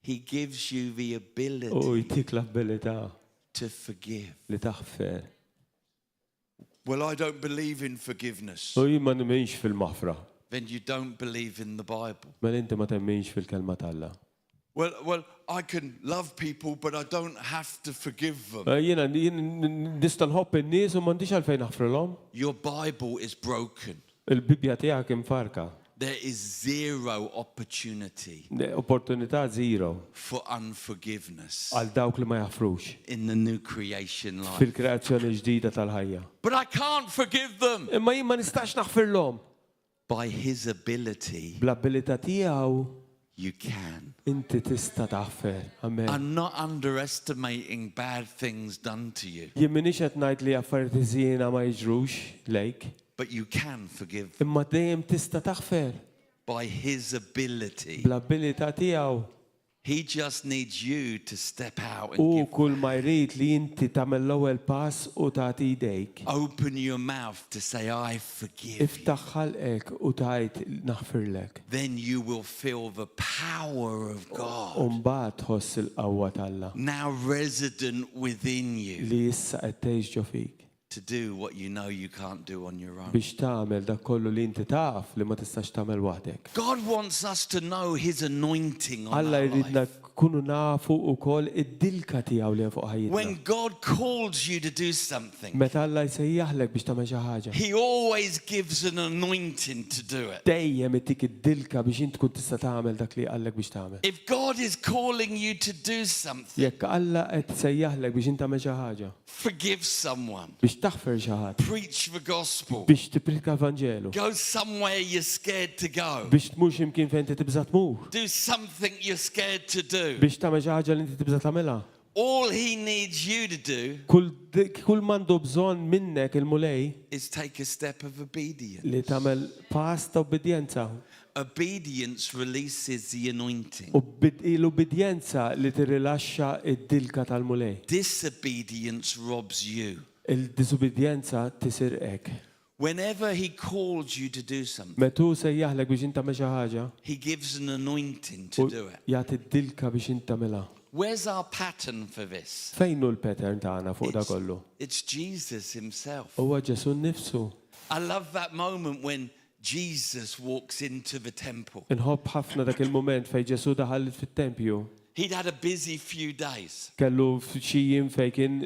Speaker 3: He gives you the
Speaker 2: U
Speaker 3: ability
Speaker 2: jtik l-abilità
Speaker 3: to forgive.
Speaker 2: li taħfer.
Speaker 3: Well, I don't believe in forgiveness.
Speaker 2: U jien ma nemminx fil-maħfra.
Speaker 3: Then you don't believe in the Bible.
Speaker 2: Mela inti ma temminx fil-kelma t'Alla.
Speaker 3: Well, I can love people, but I don't have to forgive them.
Speaker 2: Jiena jien nista' nħobb in-nies u m'għandix għalfejn naħfrilhom.
Speaker 3: Your Bible is broken.
Speaker 2: Il-Bibbja tiegħek imfarka.
Speaker 3: There is zero opportunity
Speaker 2: Opportunità zero
Speaker 3: for unforgiveness
Speaker 2: għal dawk li ma jaħfrux
Speaker 3: in the new creation life.
Speaker 2: fil-kreazzjoni ġdida tal-ħajja.
Speaker 3: But I can't forgive them.
Speaker 2: Imma jien ma nistax naħfirlhom.
Speaker 3: By his ability,
Speaker 2: Bl-abilità tiegħu
Speaker 3: you can.
Speaker 2: inti tista' taħfer. Amen.
Speaker 3: I'm not underestimating bad things done to you,
Speaker 2: Jien m'iniex qed ngħid li affarijiet ħżiena ma jiġrux lejk,
Speaker 3: but you can forgive
Speaker 2: imma dejjem tista' taħfer
Speaker 3: by his ability.
Speaker 2: bl-abilità tiegħu.
Speaker 3: He just needs you to step out and
Speaker 2: U
Speaker 3: give.
Speaker 2: kull ma jrid li inti tagħmel l-ewwel pass u tagħti jdejk.
Speaker 3: Open your mouth to say, I forgive you.
Speaker 2: Iftaħ ħalqek u tgħid naħfirlek.
Speaker 3: Then you will feel the power of God
Speaker 2: U mbagħad tħoss il-qawwa t'Alla
Speaker 3: now resident within you
Speaker 2: li issa qed tgħix ġo fik
Speaker 3: to do what you know you can't do on your own.
Speaker 2: biex tagħmel dak kollu li inti taf li ma tistax tagħmel waħdek.
Speaker 3: God wants us to know his anointing on
Speaker 2: Alla
Speaker 3: our
Speaker 2: jridna
Speaker 3: life.
Speaker 2: kunu nafu wkoll id-dilka tiegħu li hemm fuq ħajjitna.
Speaker 3: When God calls you to do something,
Speaker 2: Meta Alla jsejjaħlek biex tagħmel xi ħaġa,
Speaker 3: he always gives an anointing to do it.
Speaker 2: dejjem itik id-dilka biex int tkun tista' tagħmel dak li qallek biex tagħmel.
Speaker 3: If God is calling you to do something,
Speaker 2: Jekk Alla qed sejjaħlek biex int tagħmel xi ħaġa,
Speaker 3: forgive someone,
Speaker 2: biex taħfer xi ħadd,
Speaker 3: preach the gospel,
Speaker 2: biex tipprietka l-Vanġelu,
Speaker 3: go somewhere you're scared to go,
Speaker 2: biex tmur x'imkien fejn inti tibża' tmur,
Speaker 3: do something you're scared to do.
Speaker 2: biex tagħmel xi ħaġa li inti tibża' tagħmilha.
Speaker 3: All he needs you to do
Speaker 2: Kull m'għandu bżonn minnek il-Mulej
Speaker 3: is take a step of obedience.
Speaker 2: li tagħmel pass ta' obbedjenza.
Speaker 3: Obedience releases the anointing.
Speaker 2: U l-ubbidjenza li tirrilaxxa id-dilka tal-Mulej.
Speaker 3: Disobedience robs you.
Speaker 2: Il-diżubbidjenza tisirqek.
Speaker 3: Whenever he calls you to do something,
Speaker 2: Meta hu sejjaħlek biex int tagħmel xi ħaġa,
Speaker 3: he gives an anointing to
Speaker 2: u
Speaker 3: do it.
Speaker 2: jagħti d-dilka biex int tagħmilha.
Speaker 3: Where's our pattern for this?
Speaker 2: Fejn hu l-pattern tagħna fuq da kollu?
Speaker 3: It's Jesus himself.
Speaker 2: Huwa Ġesu nnifsu.
Speaker 3: I love that moment when Jesus walks into the temple.
Speaker 2: Inħobb ħafna dak il-moment fejn Ġesu daħal fit-tempju.
Speaker 3: He'd had a busy few days.
Speaker 2: Kellu xi jiem fejn kien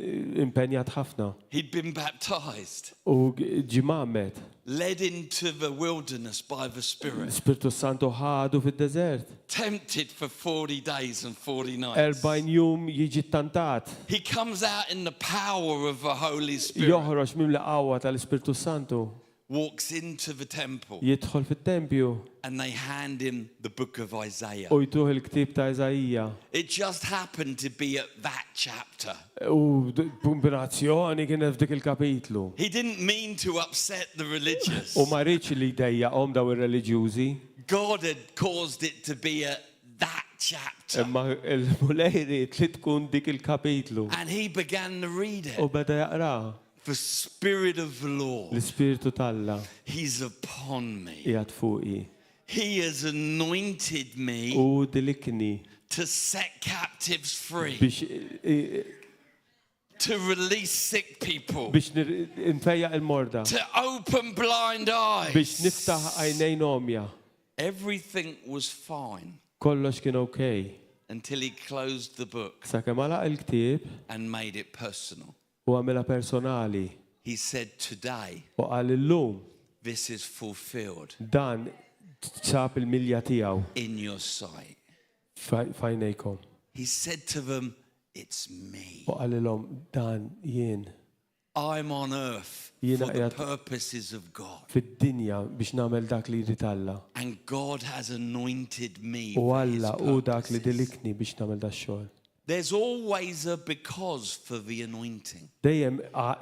Speaker 2: impenjat ħafna
Speaker 3: He'd been baptized,
Speaker 2: u ġie mgħammed.
Speaker 3: led into the wilderness by the Spirit,
Speaker 2: Spiritu Santu ħadu fid-deżert.
Speaker 3: tempted for 40 days and 40 nights.
Speaker 2: 40 jum jiġi ttantat.
Speaker 3: He comes out in the power of the Holy Spirit,
Speaker 2: Joħroġ mimli qawwa tal-Ispirtu Santu.
Speaker 3: walks into the temple,
Speaker 2: Jidħol fit-tempju
Speaker 3: and they hand him the book of Isaiah.
Speaker 2: u jtuh il-ktieb ta' Iżaija.
Speaker 3: It just happened to be at that chapter.
Speaker 2: U kombinazzjoni kienet f'dik il-kapitlu.
Speaker 3: He didn't mean to upset the religious.
Speaker 2: U ma riedx li jdejjaqhom daw ir-reliġjużi,
Speaker 3: God had caused it to be at that chapter.
Speaker 2: imma il-Mulej ried li tkun dik il-kapitlu.
Speaker 3: And he began to read
Speaker 2: U
Speaker 3: it.
Speaker 2: beda jaqra
Speaker 3: The Spirit of the Lord,
Speaker 2: l-Ispirtu t'Alla
Speaker 3: He's upon me.
Speaker 2: qiegħed fuqi.
Speaker 3: He has anointed me
Speaker 2: U dilikni
Speaker 3: to set captives free,
Speaker 2: biex
Speaker 3: to release sick people,
Speaker 2: biex nfejjaq il-morda,
Speaker 3: to open blind
Speaker 2: biex
Speaker 3: eyes.
Speaker 2: niftaħ għajnejn għomja.
Speaker 3: Everything was fine
Speaker 2: Kollox kien okej.
Speaker 3: until he closed the book
Speaker 2: Sakemm għalaq il-ktieb
Speaker 3: and made it personal.
Speaker 2: u għamilha personali
Speaker 3: He said, Today,
Speaker 2: u qal illum
Speaker 3: this is fulfilled
Speaker 2: dan sab il-milja tiegħu
Speaker 3: in your sight.
Speaker 2: f'għajnejkom.
Speaker 3: He said to them, It's me.
Speaker 2: U qalilhom dan jien
Speaker 3: I'm on earth
Speaker 2: Jiena
Speaker 3: for the
Speaker 2: qiegħed-
Speaker 3: purposes of God.
Speaker 2: fid-dinja biex nagħmel dak li jrid Alla.
Speaker 3: And God has anointed me.
Speaker 2: U
Speaker 3: for his
Speaker 2: Alla hu dak li
Speaker 3: purposes.
Speaker 2: dilikni biex nagħmel dax-xogħol.
Speaker 3: There's always a because for the anointing.
Speaker 2: Dejjem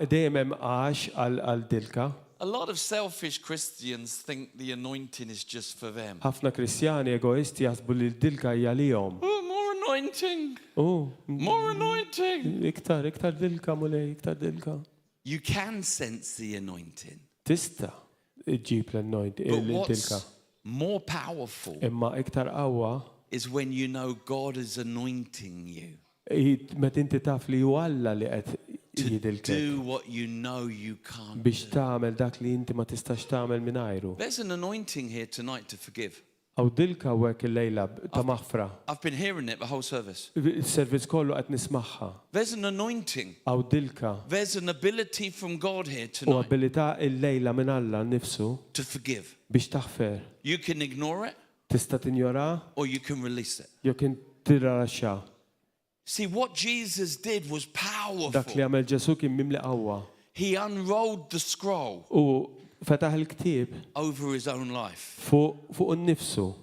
Speaker 2: dejjem hemm għax għal dilka.
Speaker 3: A lot of selfish Christians think the anointing is just for them.
Speaker 2: Ħafna Kristjani egoisti jaħsbu li l-dilka hija għalihom.
Speaker 3: Oh, more anointing,
Speaker 2: Oh,
Speaker 3: more anointing.
Speaker 2: iktar, iktar dilka, Mulej, iktar dilka.
Speaker 3: You can sense the anointing.
Speaker 2: Tista' iġġib l-anoint
Speaker 3: But
Speaker 2: il-dilka.
Speaker 3: what's more powerful
Speaker 2: Imma iktar qawwa
Speaker 3: is when you know God is anointing you
Speaker 2: hi meta inti taf li hu Alla li qed jidilkek
Speaker 3: do what you know you can't.
Speaker 2: biex tagħmel dak li inti ma tistax tagħmel mingħajru.
Speaker 3: There's an anointing here tonight to forgive.
Speaker 2: Hawn dilka hawnhekk illejla ta' maħfra.
Speaker 3: I've been hearing it the whole service.
Speaker 2: Is-servizz kollu qed nismagħha.
Speaker 3: There's an anointing.
Speaker 2: Hawn dilka
Speaker 3: There's an ability from God here
Speaker 2: u
Speaker 3: tonight
Speaker 2: abilità illejla minn Alla nnifsu
Speaker 3: to forgive.
Speaker 2: biex taħfer.
Speaker 3: You can ignore it
Speaker 2: Tista' tinjora
Speaker 3: or you can release it.
Speaker 2: jew kien tirraxxa.
Speaker 3: See, what Jesus did was
Speaker 2: Dak li
Speaker 3: powerful.
Speaker 2: għamel Ġesu kien mimli qawwa.
Speaker 3: He unrolled the scroll
Speaker 2: U fetaħ il-ktieb
Speaker 3: over his own life.
Speaker 2: fuq fuq innifsu.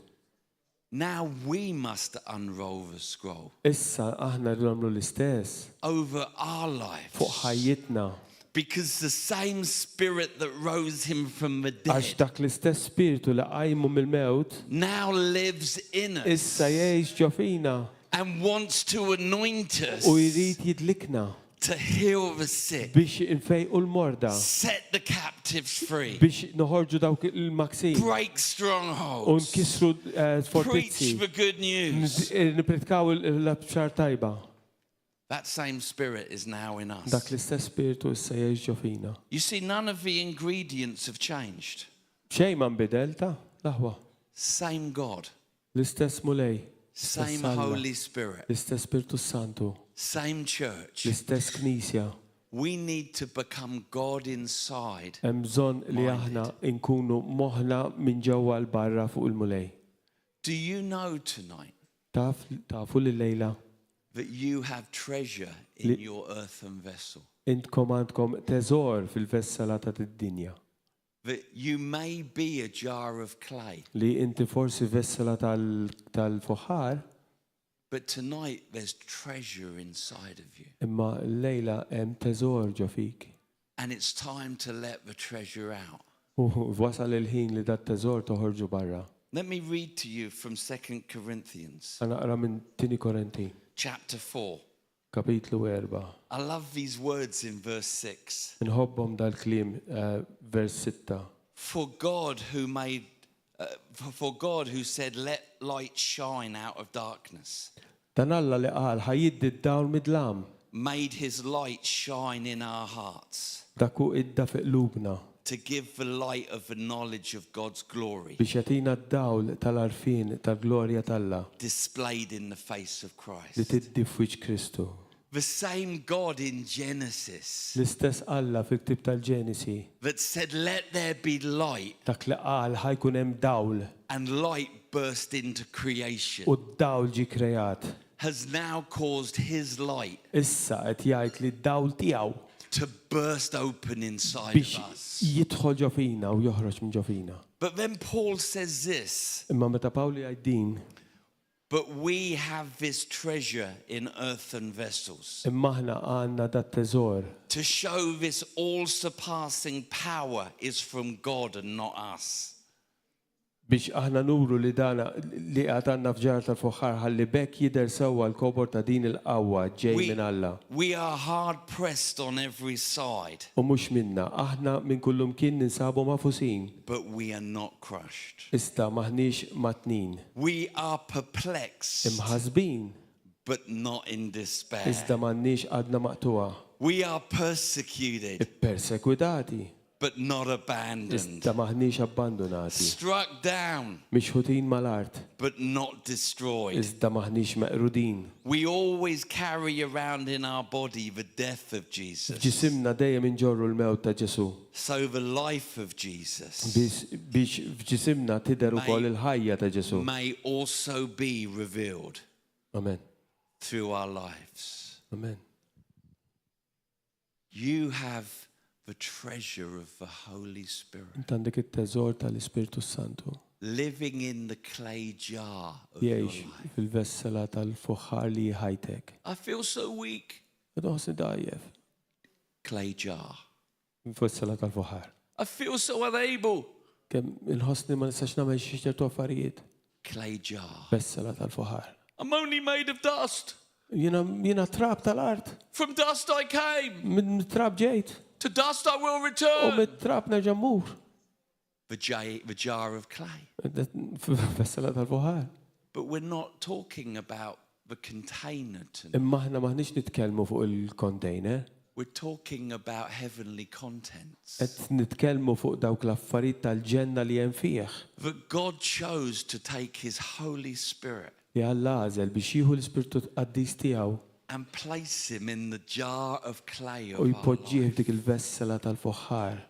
Speaker 3: Now we must unroll the scroll
Speaker 2: Issa aħna rridu nagħmlu l-istess
Speaker 3: over our lives.
Speaker 2: fuq ħajjitna.
Speaker 3: Because the same spirit that rose him from the
Speaker 2: Għax
Speaker 3: dead
Speaker 2: dak l-istess spiritu li qajmu mill-mewt
Speaker 3: now lives in us
Speaker 2: issa jgħix ġo fina
Speaker 3: and wants to anoint us
Speaker 2: u jrid jidlikna
Speaker 3: to heal the sick,
Speaker 2: biex infejqu l-morda,
Speaker 3: set the captives free,
Speaker 2: biex noħorġu dawk il-maksin
Speaker 3: break
Speaker 2: u
Speaker 3: strongholds,
Speaker 2: nkissru eh,
Speaker 3: preach
Speaker 2: fortizzi,
Speaker 3: the good news.
Speaker 2: nipritkaw l-bxar tajba.
Speaker 3: That same spirit is now in
Speaker 2: Dak
Speaker 3: us.
Speaker 2: l-istess spiritu issa jgħix ġo fina.
Speaker 3: You see, none of the ingredients have changed.
Speaker 2: Xejn ma nbidel ta' l-aħwa.
Speaker 3: Same God,
Speaker 2: L-istess Mulej, l-istess
Speaker 3: same
Speaker 2: Alla,
Speaker 3: Holy Spirit,
Speaker 2: l-istess Spiritu Santu,
Speaker 3: same church.
Speaker 2: l-istess Knisja.
Speaker 3: We need to become God inside.
Speaker 2: Hemm bżonn li aħna nkunu moħħna minn ġewwa l barra fuq il-Mulej.
Speaker 3: Do you know tonight
Speaker 2: Taf tafu li lejla
Speaker 3: that you have treasure in your earthen vessel?
Speaker 2: intkom għandkom teżor fil-vessala ta' id-dinja
Speaker 3: That you may be a jar of clay,
Speaker 2: li inti forsi vessala tal- tal-fuħar
Speaker 3: but tonight there's treasure inside of you.
Speaker 2: imma lejla hemm teżor ġo fik.
Speaker 3: And it's time to let the treasure out.
Speaker 2: U wasal il-ħin li dat teżor toħorġu barra.
Speaker 3: Let me read to you from 2 Corinthians
Speaker 2: Ħa naqra minn Tieni Korinti,
Speaker 3: chapter 4.
Speaker 2: kapitlu 4.
Speaker 3: I love these words in verse 6.
Speaker 2: Nħobbhom dal-kliem eh, vers 6.
Speaker 3: For God who made for God who said let light shine out of darkness
Speaker 2: Dan Alla li qal ħa jiddi d-dawl mid-dlam,
Speaker 3: made his light shine in our hearts
Speaker 2: dak hu idda fi qlubna
Speaker 3: to give the light of the knowledge of God's glory
Speaker 2: biex jagħtina d-dawl tal-għarfien tal-glorja t'Alla
Speaker 3: displayed in the face of
Speaker 2: li
Speaker 3: Christ.
Speaker 2: tiddi f'wiċċ Kristu.
Speaker 3: The same God in Genesis
Speaker 2: L-istess Alla fil-ktib tal-Ġenesi
Speaker 3: that said, Let there be light,
Speaker 2: dak li qal ħa jkun hemm dawl
Speaker 3: and light burst into creation,
Speaker 2: u d-dawl ġie kreat.
Speaker 3: has now caused his light
Speaker 2: Issa qed jgħid li d-dawl tiegħu
Speaker 3: to burst open inside
Speaker 2: biex
Speaker 3: of us.
Speaker 2: jidħol ġo fina u joħroġ minn ġo fina.
Speaker 3: But then Paul says this
Speaker 2: Imma meta Pawli jgħid din,
Speaker 3: But we have this treasure in earthen vessels
Speaker 2: imma aħna għandna dat teżor
Speaker 3: to show this all surpassing power is from God and not us.
Speaker 2: biex aħna nuru li dana li għad għandna f'ġarra tal-fuħħar ħalli b'hekk jidher sewwa l-kobor ta' din il-qawwa ġej
Speaker 3: We,
Speaker 2: minn Alla.
Speaker 3: we are hard pressed on every side,
Speaker 2: U mhux minna, aħna minn kullumkien ninsabu magħfusin,
Speaker 3: but we are not crushed.
Speaker 2: iżda maħniex matnin.
Speaker 3: We are perplexed,
Speaker 2: Imħasbin,
Speaker 3: but not in despair.
Speaker 2: iżda m'għandniex qalbna maqtugħa.
Speaker 3: We are persecuted,
Speaker 2: Ippersekwitati,
Speaker 3: but not abandoned.
Speaker 2: iżda maħniex abbandonati.
Speaker 3: Struck down,
Speaker 2: Mixħutin mal-art,
Speaker 3: but not destroyed.
Speaker 2: iżda maħniex meqrudin.
Speaker 3: We always carry around in our body the death of Jesus.
Speaker 2: F'ġisimna dejjem inġorru l-mewt ta' Ġesu.
Speaker 3: So the life of Jesus
Speaker 2: Biex biex f'ġisimna tidher ukoll il-ħajja ta' Ġesu.
Speaker 3: may also be revealed
Speaker 2: Amen.
Speaker 3: through our lives.
Speaker 2: Amen.
Speaker 3: You have the treasure of the Holy Spirit.
Speaker 2: Int għandek it-teżor tal-Ispirtu Santu.
Speaker 3: Living in the clay jar of your
Speaker 2: Jgħix
Speaker 3: life.
Speaker 2: fil-vessela tal-fuħħar li hi ħajtek.
Speaker 3: I feel so weak.
Speaker 2: Qed inħossni dgħajjef.
Speaker 3: Clay jar.
Speaker 2: Vessela tal-fuħħar.
Speaker 3: I feel so unable.
Speaker 2: Kemm inħossni ma nistax nagħmel xi ċertu affarijiet.
Speaker 3: Clay jar.
Speaker 2: Vessela tal-fuħħar.
Speaker 3: I'm only made of dust.
Speaker 2: Jiena jiena trab tal-art.
Speaker 3: From dust I came.
Speaker 2: Minn trab ġejt.
Speaker 3: To dust I will
Speaker 2: U
Speaker 3: return.
Speaker 2: mit-trab nerġa' mmur.
Speaker 3: The, jar, the jar of clay.
Speaker 2: Vessela tal-fuħħar.
Speaker 3: But we're not talking about the container tonight.
Speaker 2: Imma aħna maħniex nitkellmu fuq il-container.
Speaker 3: We're talking about heavenly contents.
Speaker 2: Qed nitkellmu fuq dawk l-affarijiet tal-ġenna li hemm fih.
Speaker 3: That God chose to take his Holy Spirit
Speaker 2: Li Alla għażel biex jieħu l-Ispirtu Qaddis tiegħu
Speaker 3: and place him in the jar of clay
Speaker 2: u
Speaker 3: of our
Speaker 2: jpoġġih
Speaker 3: life
Speaker 2: f'dik il-vessela tal-fuħħar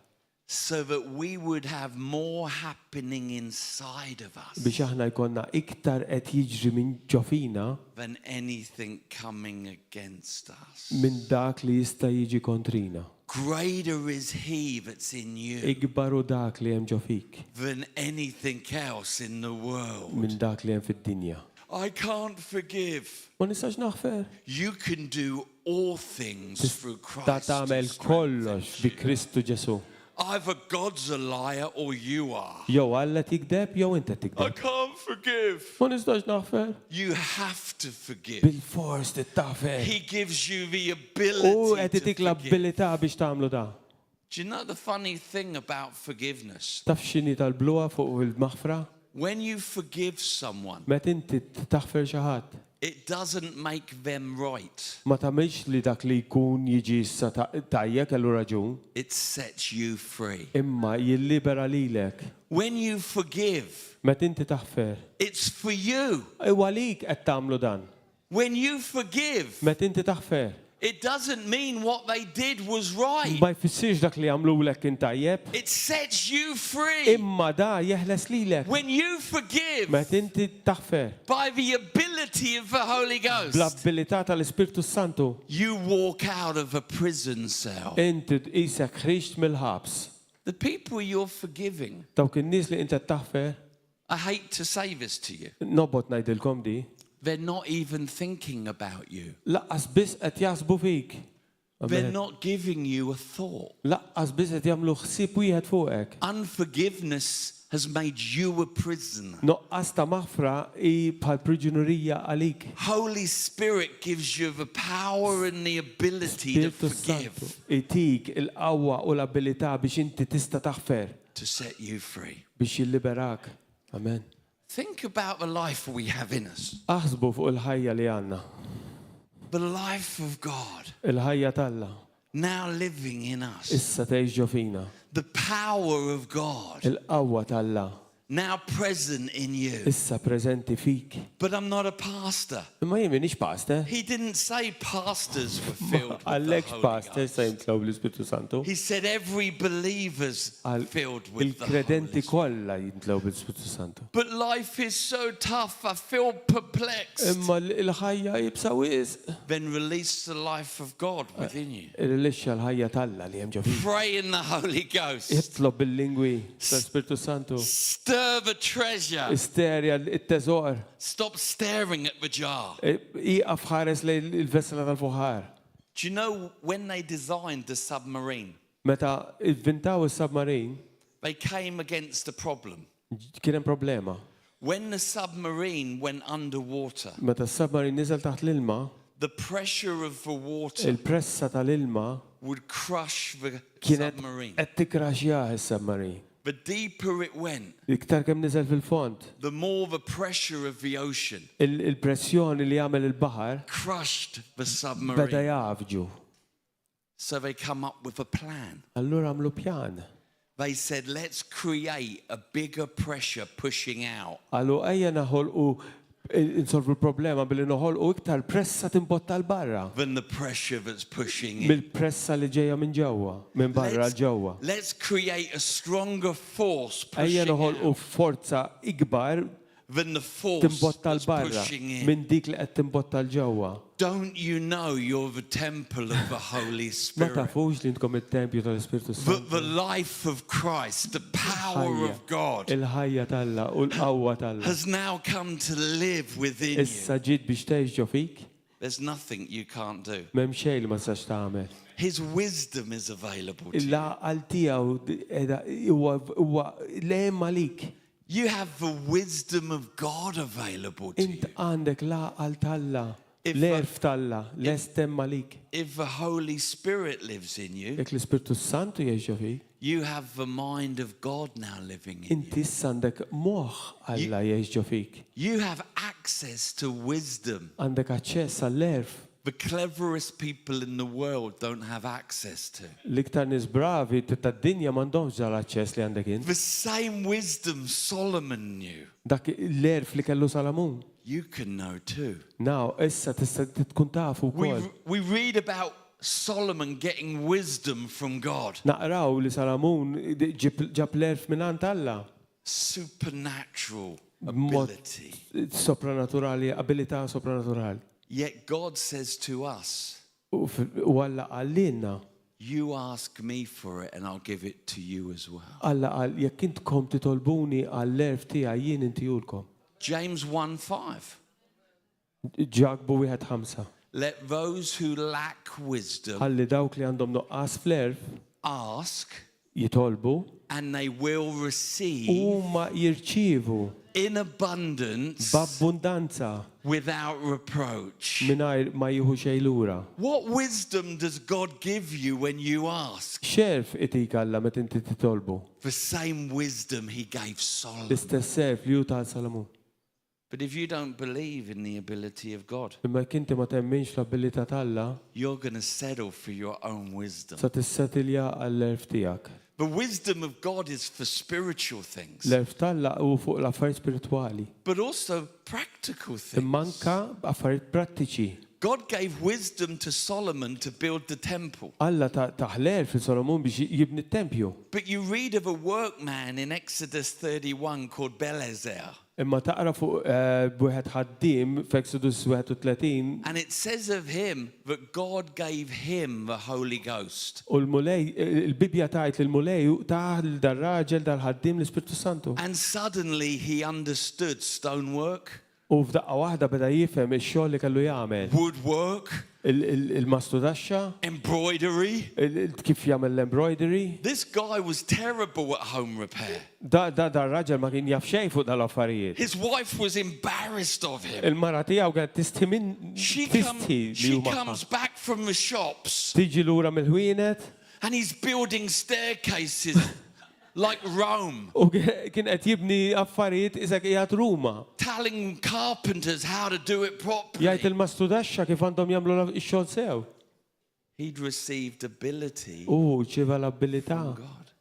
Speaker 3: so that we would have more happening inside of us
Speaker 2: biex aħna jkollna iktar qed jiġri minn ġo fina
Speaker 3: than anything coming against us.
Speaker 2: minn dak li jista' jiġi kontrina.
Speaker 3: Greater is he that's in you
Speaker 2: Ikbar hu dak li hemm ġo fik
Speaker 3: than anything else in the world.
Speaker 2: minn dak li hemm fid-dinja.
Speaker 3: I can't forgive.
Speaker 2: Ma nistax naħfer.
Speaker 3: You can do all things through
Speaker 2: Ta'
Speaker 3: Christ. who
Speaker 2: tagħmel
Speaker 3: strengthens
Speaker 2: kollox bi
Speaker 3: you.
Speaker 2: Kristu Ġesu.
Speaker 3: Either God's a liar or you are.
Speaker 2: Jew Alla tikdeb jew inti
Speaker 3: I
Speaker 2: tikdeb.
Speaker 3: can't forgive.
Speaker 2: Ma nistax naħfer.
Speaker 3: You have to forgive.
Speaker 2: Bil-fors tittafer.
Speaker 3: He gives you the
Speaker 2: U
Speaker 3: ability
Speaker 2: qed
Speaker 3: to
Speaker 2: itik
Speaker 3: forgive.
Speaker 2: l-abilità biex tagħmlu da.
Speaker 3: Do you know the funny thing about forgiveness?
Speaker 2: Taf x'inhi tal-bluha fuq il-maħfra?
Speaker 3: When you forgive someone,
Speaker 2: Meta inti taħfer xi ħadd,
Speaker 3: it doesn't make them right.
Speaker 2: ma tagħmilx li dak li jkun jiġi issa tajjeb kellu raġun,
Speaker 3: It sets you free.
Speaker 2: imma jillibera lilek.
Speaker 3: When you forgive,
Speaker 2: Meta inti taħfer,
Speaker 3: it's for you.
Speaker 2: Iwa għalik qed tagħmlu dan.
Speaker 3: When you forgive,
Speaker 2: Meta inti taħfer,
Speaker 3: it doesn't mean what they did was right.
Speaker 2: ma jfissirx dak li għamlulek kien tajjeb,
Speaker 3: It sets you free.
Speaker 2: imma da jeħles lilek.
Speaker 3: When you forgive
Speaker 2: Meta inti taħfer,
Speaker 3: by the ability of the Holy Ghost,
Speaker 2: bl-abilità tal-Ispirtu Santu,
Speaker 3: you walk out of a prison cell.
Speaker 2: inti tqisek ħriġt mill-ħabs.
Speaker 3: The people you're forgiving,
Speaker 2: Dawk in-nies li inti taħfer,
Speaker 3: I hate to say this to you,
Speaker 2: nobgħod ngħidilkom di,
Speaker 3: they're not even thinking about you.
Speaker 2: laqqas biss qed jaħsbu fik.
Speaker 3: They're not giving you a thought.
Speaker 2: Laqqas biss qed jagħmlu ħsieb wieħed fuqek.
Speaker 3: Unforgiveness has made you a prisoner.
Speaker 2: Noqqas ta' maħfra hi bħal priġunerija għalik.
Speaker 3: Holy Spirit gives you the power and the ability to
Speaker 2: Spiritu Santu
Speaker 3: forgive,
Speaker 2: itik il-qawwa u l-abilità biex inti tista' taħfer
Speaker 3: to set you free.
Speaker 2: biex jilliberak. Amen.
Speaker 3: Think about the life we have in us,
Speaker 2: Aħsbu fuq il-ħajja li għandna,
Speaker 3: the life of God
Speaker 2: il-ħajja t'Alla
Speaker 3: now living in us,
Speaker 2: issa tgħix ġo fina,
Speaker 3: the power of God
Speaker 2: il-qawwa t'Alla
Speaker 3: now present in you.
Speaker 2: issa preżenti fik.
Speaker 3: But I'm not a pastor.
Speaker 2: Imma jien m'iniex pastor.
Speaker 3: He didn't say pastors were filled with the
Speaker 2: Għallekx
Speaker 3: Holy
Speaker 2: pastor
Speaker 3: Ghost.
Speaker 2: se jimtlaw bl-Ispirtu Santu.
Speaker 3: He said every believer's
Speaker 2: Għal
Speaker 3: filled with the Holy
Speaker 2: il-kredenti
Speaker 3: Spirit.
Speaker 2: kollha jimtlaw bl-Ispirtu Santu.
Speaker 3: But life is so tough, I feel perplexed.
Speaker 2: Imma l-ħajja jibsa wisq.
Speaker 3: Then release the life of God within you.
Speaker 2: Irrilixxa l-ħajja t'Alla li hemm ġo fik.
Speaker 3: Pray in the Holy Ghost.
Speaker 2: Itlob bil-lingwi tal-Ispirtu Santu.
Speaker 3: Stir the treasure.
Speaker 2: Isterja it-teżor.
Speaker 3: Stop staring at the jar.
Speaker 2: Iqaf ħares lejn il-vessela tal-fuħar.
Speaker 3: Do you know when they designed the submarine,
Speaker 2: Meta ivvintaw is-submarin,
Speaker 3: they came against a problem.
Speaker 2: kien hemm problema.
Speaker 3: When the submarine went underwater,
Speaker 2: Meta s-submarin niżel taħt l-ilma,
Speaker 3: the pressure of the water
Speaker 2: il-pressa tal-ilma
Speaker 3: would crush the
Speaker 2: kienet
Speaker 3: submarine.
Speaker 2: qed tikraxjah is-submarin.
Speaker 3: The deeper it went,
Speaker 2: Iktar kemm niżel fil-fond,
Speaker 3: the more the pressure of the ocean
Speaker 2: il-pressjoni li jagħmel il-baħar
Speaker 3: crushed the
Speaker 2: beda
Speaker 3: submarine.
Speaker 2: jafġu.
Speaker 3: So they come up with a plan.
Speaker 2: Allura għamlu pjan.
Speaker 3: They said, let's create a bigger pressure pushing out.
Speaker 2: Għallu ejja naħolqu insolvu l-problema billi noħolqu iktar pressa timbotta l-barra
Speaker 3: than the pressure that's pushing in.
Speaker 2: mill-pressa li ġejja minn ġewwa, minn barra
Speaker 3: Let's,
Speaker 2: l ġewwa.
Speaker 3: let's create a stronger force
Speaker 2: Ejja
Speaker 3: pushing
Speaker 2: noħolqu
Speaker 3: out
Speaker 2: forza ikbar
Speaker 3: than the force
Speaker 2: timbotta
Speaker 3: that's
Speaker 2: 'l barra
Speaker 3: pushing in.
Speaker 2: minn dik li qed timbotta 'l ġewwa.
Speaker 3: Don't you know you're the temple of the Holy
Speaker 2: Ma
Speaker 3: Spirit?
Speaker 2: tafux li intkom it-tempju tal-Ispirtu
Speaker 3: That
Speaker 2: Santu.
Speaker 3: the life of Christ, the power
Speaker 2: Ħajja.
Speaker 3: of God,
Speaker 2: Il-ħajja t'Alla u l-qawwa t'Alla.
Speaker 3: has now come to live within you.
Speaker 2: Issa ġiet biex tgħix ġo fik,
Speaker 3: There's nothing you can't do.
Speaker 2: m'hemm xejn li ma tistax tagħmel.
Speaker 3: His wisdom is available to you.
Speaker 2: Il-għaqal tiegħu qiegħda huwa huwa l-hemm għalik.
Speaker 3: You have the wisdom of God available to
Speaker 2: Int
Speaker 3: you.
Speaker 2: għandek l-għaqal t'Alla,
Speaker 3: If-
Speaker 2: l-għerf t'Alla, lest hemm għalik.
Speaker 3: If the Holy Spirit lives in you,
Speaker 2: Jekk l-Ispirtu Santu jgħix ġo fik,
Speaker 3: you have the mind of God now living in you.
Speaker 2: inti issa għandek moħħ Alla jgħix ġo fik.
Speaker 3: You have access to wisdom.
Speaker 2: Għandek aċċess għall-għerf.
Speaker 3: The cleverest people in the world don't have access to.
Speaker 2: L-iktar nies bravi tad-dinja m'għandhomx dal aċċess li għandek int.
Speaker 3: The same wisdom Solomon knew,
Speaker 2: Dak l-għerf li kellu Salamun.
Speaker 3: you can know too.
Speaker 2: Now, issa tista' tkun tafu
Speaker 3: We,
Speaker 2: wkoll.
Speaker 3: we read about Solomon getting wisdom from God,
Speaker 2: Naqraw li Salamun ġib- ġab l-għerf minn għand Alla.
Speaker 3: supernatural
Speaker 2: Mod
Speaker 3: ability.
Speaker 2: sopranaturali, abilità sopranaturali.
Speaker 3: Yet God says to us,
Speaker 2: U f- U Alla qalilna,
Speaker 3: You ask me for it and I'll give it to you as well.
Speaker 2: Alla qal jekk intkom titolbuni għall-għerf tiegħi jien intihulkom.
Speaker 3: James 1 5.
Speaker 2: Ġakbu wieħed ħamsa.
Speaker 3: Let those who lack wisdom
Speaker 2: Ħalli dawk li għandhom nuqqas fl-għerf
Speaker 3: ask
Speaker 2: jitolbu
Speaker 3: and they will receive
Speaker 2: huma jirċievu
Speaker 3: in abundance
Speaker 2: b'abbundanza
Speaker 3: without reproach.
Speaker 2: mingħajr ma jieħu xejn lura.
Speaker 3: What wisdom does God give you when you ask?
Speaker 2: X'għerf itik Alla meta inti titolbu?
Speaker 3: The same wisdom he gave Solomon.
Speaker 2: L-istess għerf li hu ta Salamun.
Speaker 3: But if you don't believe in the ability of God,
Speaker 2: Imma jekk inti ma temminx l-abilità t'Alla,
Speaker 3: you're going to settle for your own wisdom.
Speaker 2: sa tissetilja għall-għerf tiegħek.
Speaker 3: The wisdom of God is for spiritual things,
Speaker 2: L-għerf t'Alla hu fuq l-affarijiet spiritwali,
Speaker 3: but also practical things.
Speaker 2: imma anka affarijiet prattiċi.
Speaker 3: God gave wisdom to Solomon to build the temple.
Speaker 2: Alla ta tah l-għerf lil Solomun biex jibni t-tempju.
Speaker 3: But you read of a workman in Exodus 31 called Belezer.
Speaker 2: Imma taqra fuq eh, wieħed ħaddiem f'Exodus 31
Speaker 3: And it says of him that God gave him the Holy Ghost.
Speaker 2: u l-Mulej, il-Bibja tgħid li l-Mulej tah lil dar-raġel dal-ħaddiem l-Ispirtu Santu.
Speaker 3: And suddenly he understood stonework,
Speaker 2: U f'daqqa waħda beda jifhem ix-xogħol li kellu jagħmel.
Speaker 3: woodwork,
Speaker 2: Il-mastudaxxa,
Speaker 3: embroidery.
Speaker 2: kif jagħmel l-embroidery.
Speaker 3: This guy was terrible at home repair.
Speaker 2: Da da da raġel ma kien jaf xejn fuq dal-affarijiet.
Speaker 3: His wife was embarrassed of him.
Speaker 2: Il-mara tiegħu kienet tistħi minn
Speaker 3: She, come,
Speaker 2: tistħi li
Speaker 3: she
Speaker 2: hu magħha.
Speaker 3: comes back from the shops
Speaker 2: Tiġi lura mill-ħwienet
Speaker 3: and he's building staircases like Rome,
Speaker 2: u kien qed jibni affarijiet isek qiegħed Ruma.
Speaker 3: telling carpenters how to do it properly.
Speaker 2: Jgħid il-mastudaxxa kif għandhom jagħmlu x-xogħol sew.
Speaker 3: He'd received ability
Speaker 2: U ċiva l-abilità.
Speaker 3: from God.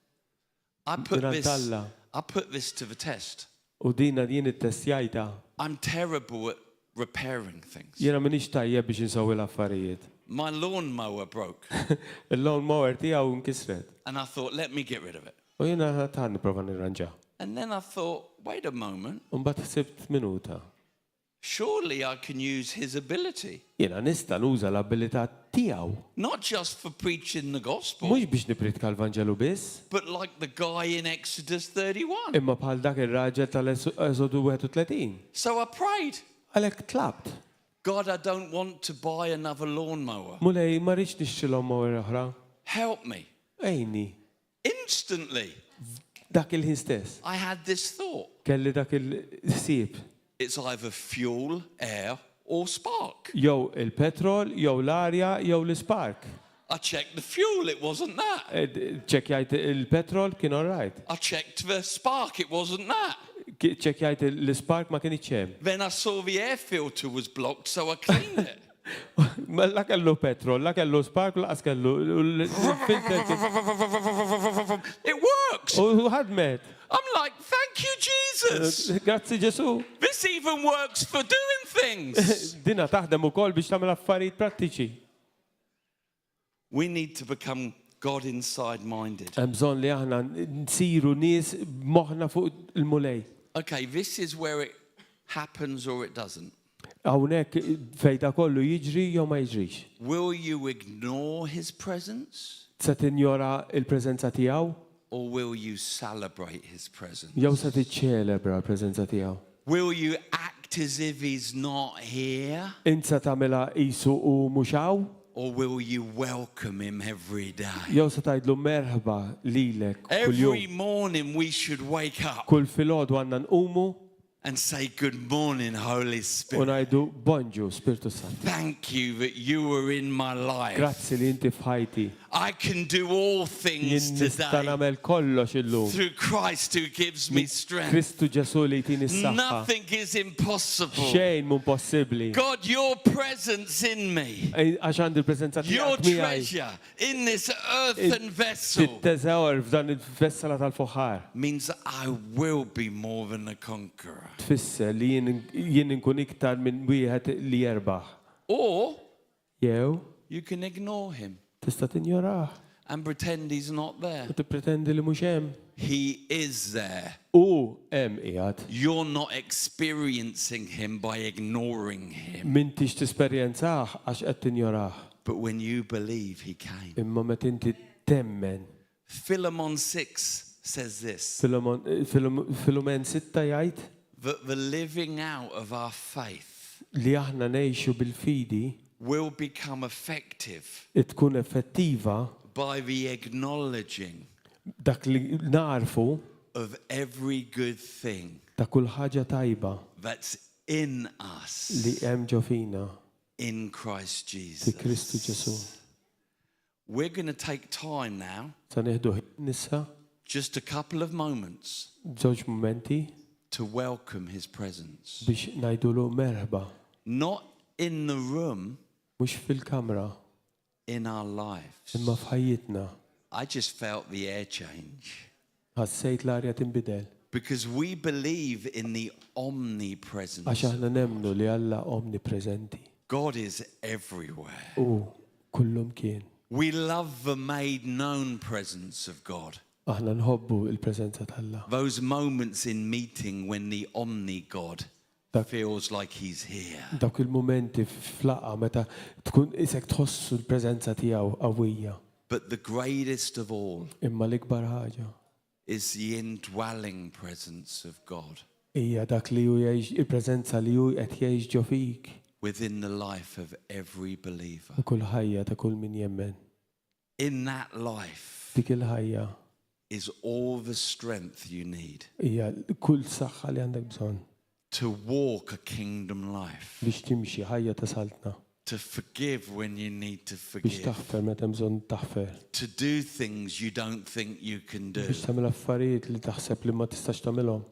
Speaker 3: I put
Speaker 2: Mingħand
Speaker 3: this,
Speaker 2: Alla.
Speaker 3: I put this to the test.
Speaker 2: U dina jien ittestjajta.
Speaker 3: I'm terrible at repairing things.
Speaker 2: Jiena m'iniex tajjeb biex insewwi l-affarijiet.
Speaker 3: My lawnmower broke,
Speaker 2: Il-lawn mower tiegħu nkisret.
Speaker 3: and I thought, let me get rid of it.
Speaker 2: U jiena ta' nipprova nirranġa.
Speaker 3: And then I thought, wait a moment,
Speaker 2: U mbagħad ħsibt minuta.
Speaker 3: surely I can use his ability,
Speaker 2: Jiena nista' nuża l-abilità tiegħu.
Speaker 3: not just for preaching the gospel,
Speaker 2: Mhux biex nipritka l-Vanġelu biss,
Speaker 3: but like the guy in Exodus 31.
Speaker 2: imma bħal dak ir-raġel tal-Eżodu 31.
Speaker 3: So I prayed,
Speaker 2: Għalhekk tlabt.
Speaker 3: God, I don't want to buy another lawnmower.
Speaker 2: Mulej, ma rridx nixtri lawn mower oħra.
Speaker 3: Help me.
Speaker 2: Ejni,
Speaker 3: Instantly,
Speaker 2: dak il-ħin stess.
Speaker 3: I had this thought
Speaker 2: Kelli dak il-ħsieb.
Speaker 3: it's either fuel, air, or spark.
Speaker 2: Jew il-petrol, jew l-arja, jew l-spark.
Speaker 3: I checked the fuel, it wasn't that.
Speaker 2: Ċekjajt il-petrol kien all right.
Speaker 3: I checked the spark, it wasn't that.
Speaker 2: Ċekjajt l-spark ma kien hemm.
Speaker 3: Then I saw the air filter was blocked, so I cleaned it.
Speaker 2: Ma la kellu petrol, la kellu spark, laqas kellu l-filter.
Speaker 3: It works.
Speaker 2: U ħadmet.
Speaker 3: I'm like, thank you, Jesus.
Speaker 2: Grazzi Ġesu.
Speaker 3: This even works for doing things.
Speaker 2: Dina taħdem ukoll biex tagħmel affarijiet prattiċi.
Speaker 3: We need to become God inside minded.
Speaker 2: Hemm bżonn li aħna nsiru nies moħħna fuq il-Mulej.
Speaker 3: Okay, this is where it happens or it doesn't.
Speaker 2: Hawnhekk fejn da kollu jiġri jew ma jiġrix.
Speaker 3: Will you ignore his presence
Speaker 2: Se tinjora il-preżenza tiegħu
Speaker 3: or will you celebrate his presence?
Speaker 2: jew se tiċċelebra l-preżenza tiegħu.
Speaker 3: Will you act as if he's not here
Speaker 2: Int se tagħmilha qisu u mhux hawn
Speaker 3: or will you welcome him every day?
Speaker 2: jew se tgħidlu merħba lilek
Speaker 3: Every
Speaker 2: kuljum.
Speaker 3: morning we should wake up
Speaker 2: Kull filgħodu għandna nqumu
Speaker 3: and say, Good morning, Holy
Speaker 2: u
Speaker 3: Spirit.
Speaker 2: ngħidu bonġu Spiritu Sant.
Speaker 3: Thank you that you were in my life.
Speaker 2: Grazzi li inti f'ħajti.
Speaker 3: I can do all things
Speaker 2: Jien nista'
Speaker 3: today
Speaker 2: nagħmel kollox illum.
Speaker 3: through Christ who gives me strength.
Speaker 2: Kristu Ġesu li jtini s-saħħa.
Speaker 3: Nothing is impossible.
Speaker 2: Xejn mhu possibbli.
Speaker 3: God, your presence in me,
Speaker 2: Għax għandi l-preżenza
Speaker 3: your
Speaker 2: tiegħek miegħi.
Speaker 3: treasure in this earthen vessel
Speaker 2: Fit-teżor f'dan il-vessala tal-fuħar.
Speaker 3: means I will be more than a conqueror.
Speaker 2: Tfisser li jien jien inkun iktar minn wieħed li jerbaħ.
Speaker 3: Or
Speaker 2: Jew
Speaker 3: you can ignore him
Speaker 2: tista' tinjorah
Speaker 3: and pretend he's not there.
Speaker 2: u tippretendi li mhux hemm.
Speaker 3: He is there.
Speaker 2: U hemm qiegħed.
Speaker 3: You're not experiencing him by ignoring him.
Speaker 2: M'intix tesperjenzah għax qed tinjorah.
Speaker 3: But when you believe he came.
Speaker 2: Imma meta inti temmen.
Speaker 3: Philemon 6 says this
Speaker 2: Filomon- Filom- Filumen sitta jgħid
Speaker 3: that the living out of our faith
Speaker 2: li aħna ngħixu bil-fidi
Speaker 3: will become effective
Speaker 2: tkun effettiva
Speaker 3: by the acknowledging
Speaker 2: dak li narfu
Speaker 3: of every good thing
Speaker 2: ta' kull ħaġa tajba
Speaker 3: that's in us
Speaker 2: li hemm ġo fina
Speaker 3: in Christ
Speaker 2: fi
Speaker 3: Jesus.
Speaker 2: Kristu Ġesu.
Speaker 3: We're going to take time now,
Speaker 2: Sa nieħdu ħin issa
Speaker 3: just a couple of moments,
Speaker 2: żewġ mumenti
Speaker 3: to welcome his presence.
Speaker 2: biex ngħidulu merħba
Speaker 3: Not in the room,
Speaker 2: mhux fil-kamra
Speaker 3: in our lives.
Speaker 2: imma f'ħajjitna.
Speaker 3: I just felt the air change
Speaker 2: Ħassejt l-arja tinbidel
Speaker 3: because we believe in the omnipresence.
Speaker 2: għax aħna nemnu li Alla omnipreżenti
Speaker 3: God is everywhere.
Speaker 2: u kullum kien.
Speaker 3: We love the made known presence of God.
Speaker 2: Aħna nħobbu il-preżenza t'Alla.
Speaker 3: Those moments in meeting when the omni God
Speaker 2: Dak-
Speaker 3: feels like he's here.
Speaker 2: Dawk il-mumenti flaqa meta tkun isek tħossu l-preżenza tiegħu qawwija.
Speaker 3: But the greatest of all
Speaker 2: Imma l-ikbar ħaġa
Speaker 3: is the indwelling presence of God
Speaker 2: hija dak li hu jgħix il-preżenza li hu qed jgħix ġo fik
Speaker 3: within the life of every believer.
Speaker 2: u kull ħajja ta' kull min jemmen.
Speaker 3: In that life
Speaker 2: Dik il-ħajja
Speaker 3: is all the strength you need
Speaker 2: hija kull saħħa li għandek bżonn
Speaker 3: to walk a kingdom life,
Speaker 2: biex timxi ħajja ta' saltna,
Speaker 3: to forgive when you need to
Speaker 2: biex
Speaker 3: forgive,
Speaker 2: taħfer meta hemm bżonn taħfer,
Speaker 3: to do things you don't think you can do,
Speaker 2: biex tagħmel affarijiet li taħseb li ma tistax tagħmilhom,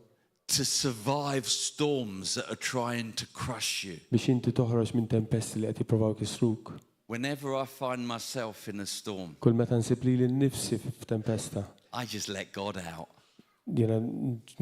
Speaker 3: to survive storms that are trying to crush you.
Speaker 2: biex inti toħroġ minn tempesti li qed jippruvaw kisruk.
Speaker 3: Whenever I find myself in a storm,
Speaker 2: Kull meta nsib lili nnifsi f'tempesta,
Speaker 3: I just let God out.
Speaker 2: jiena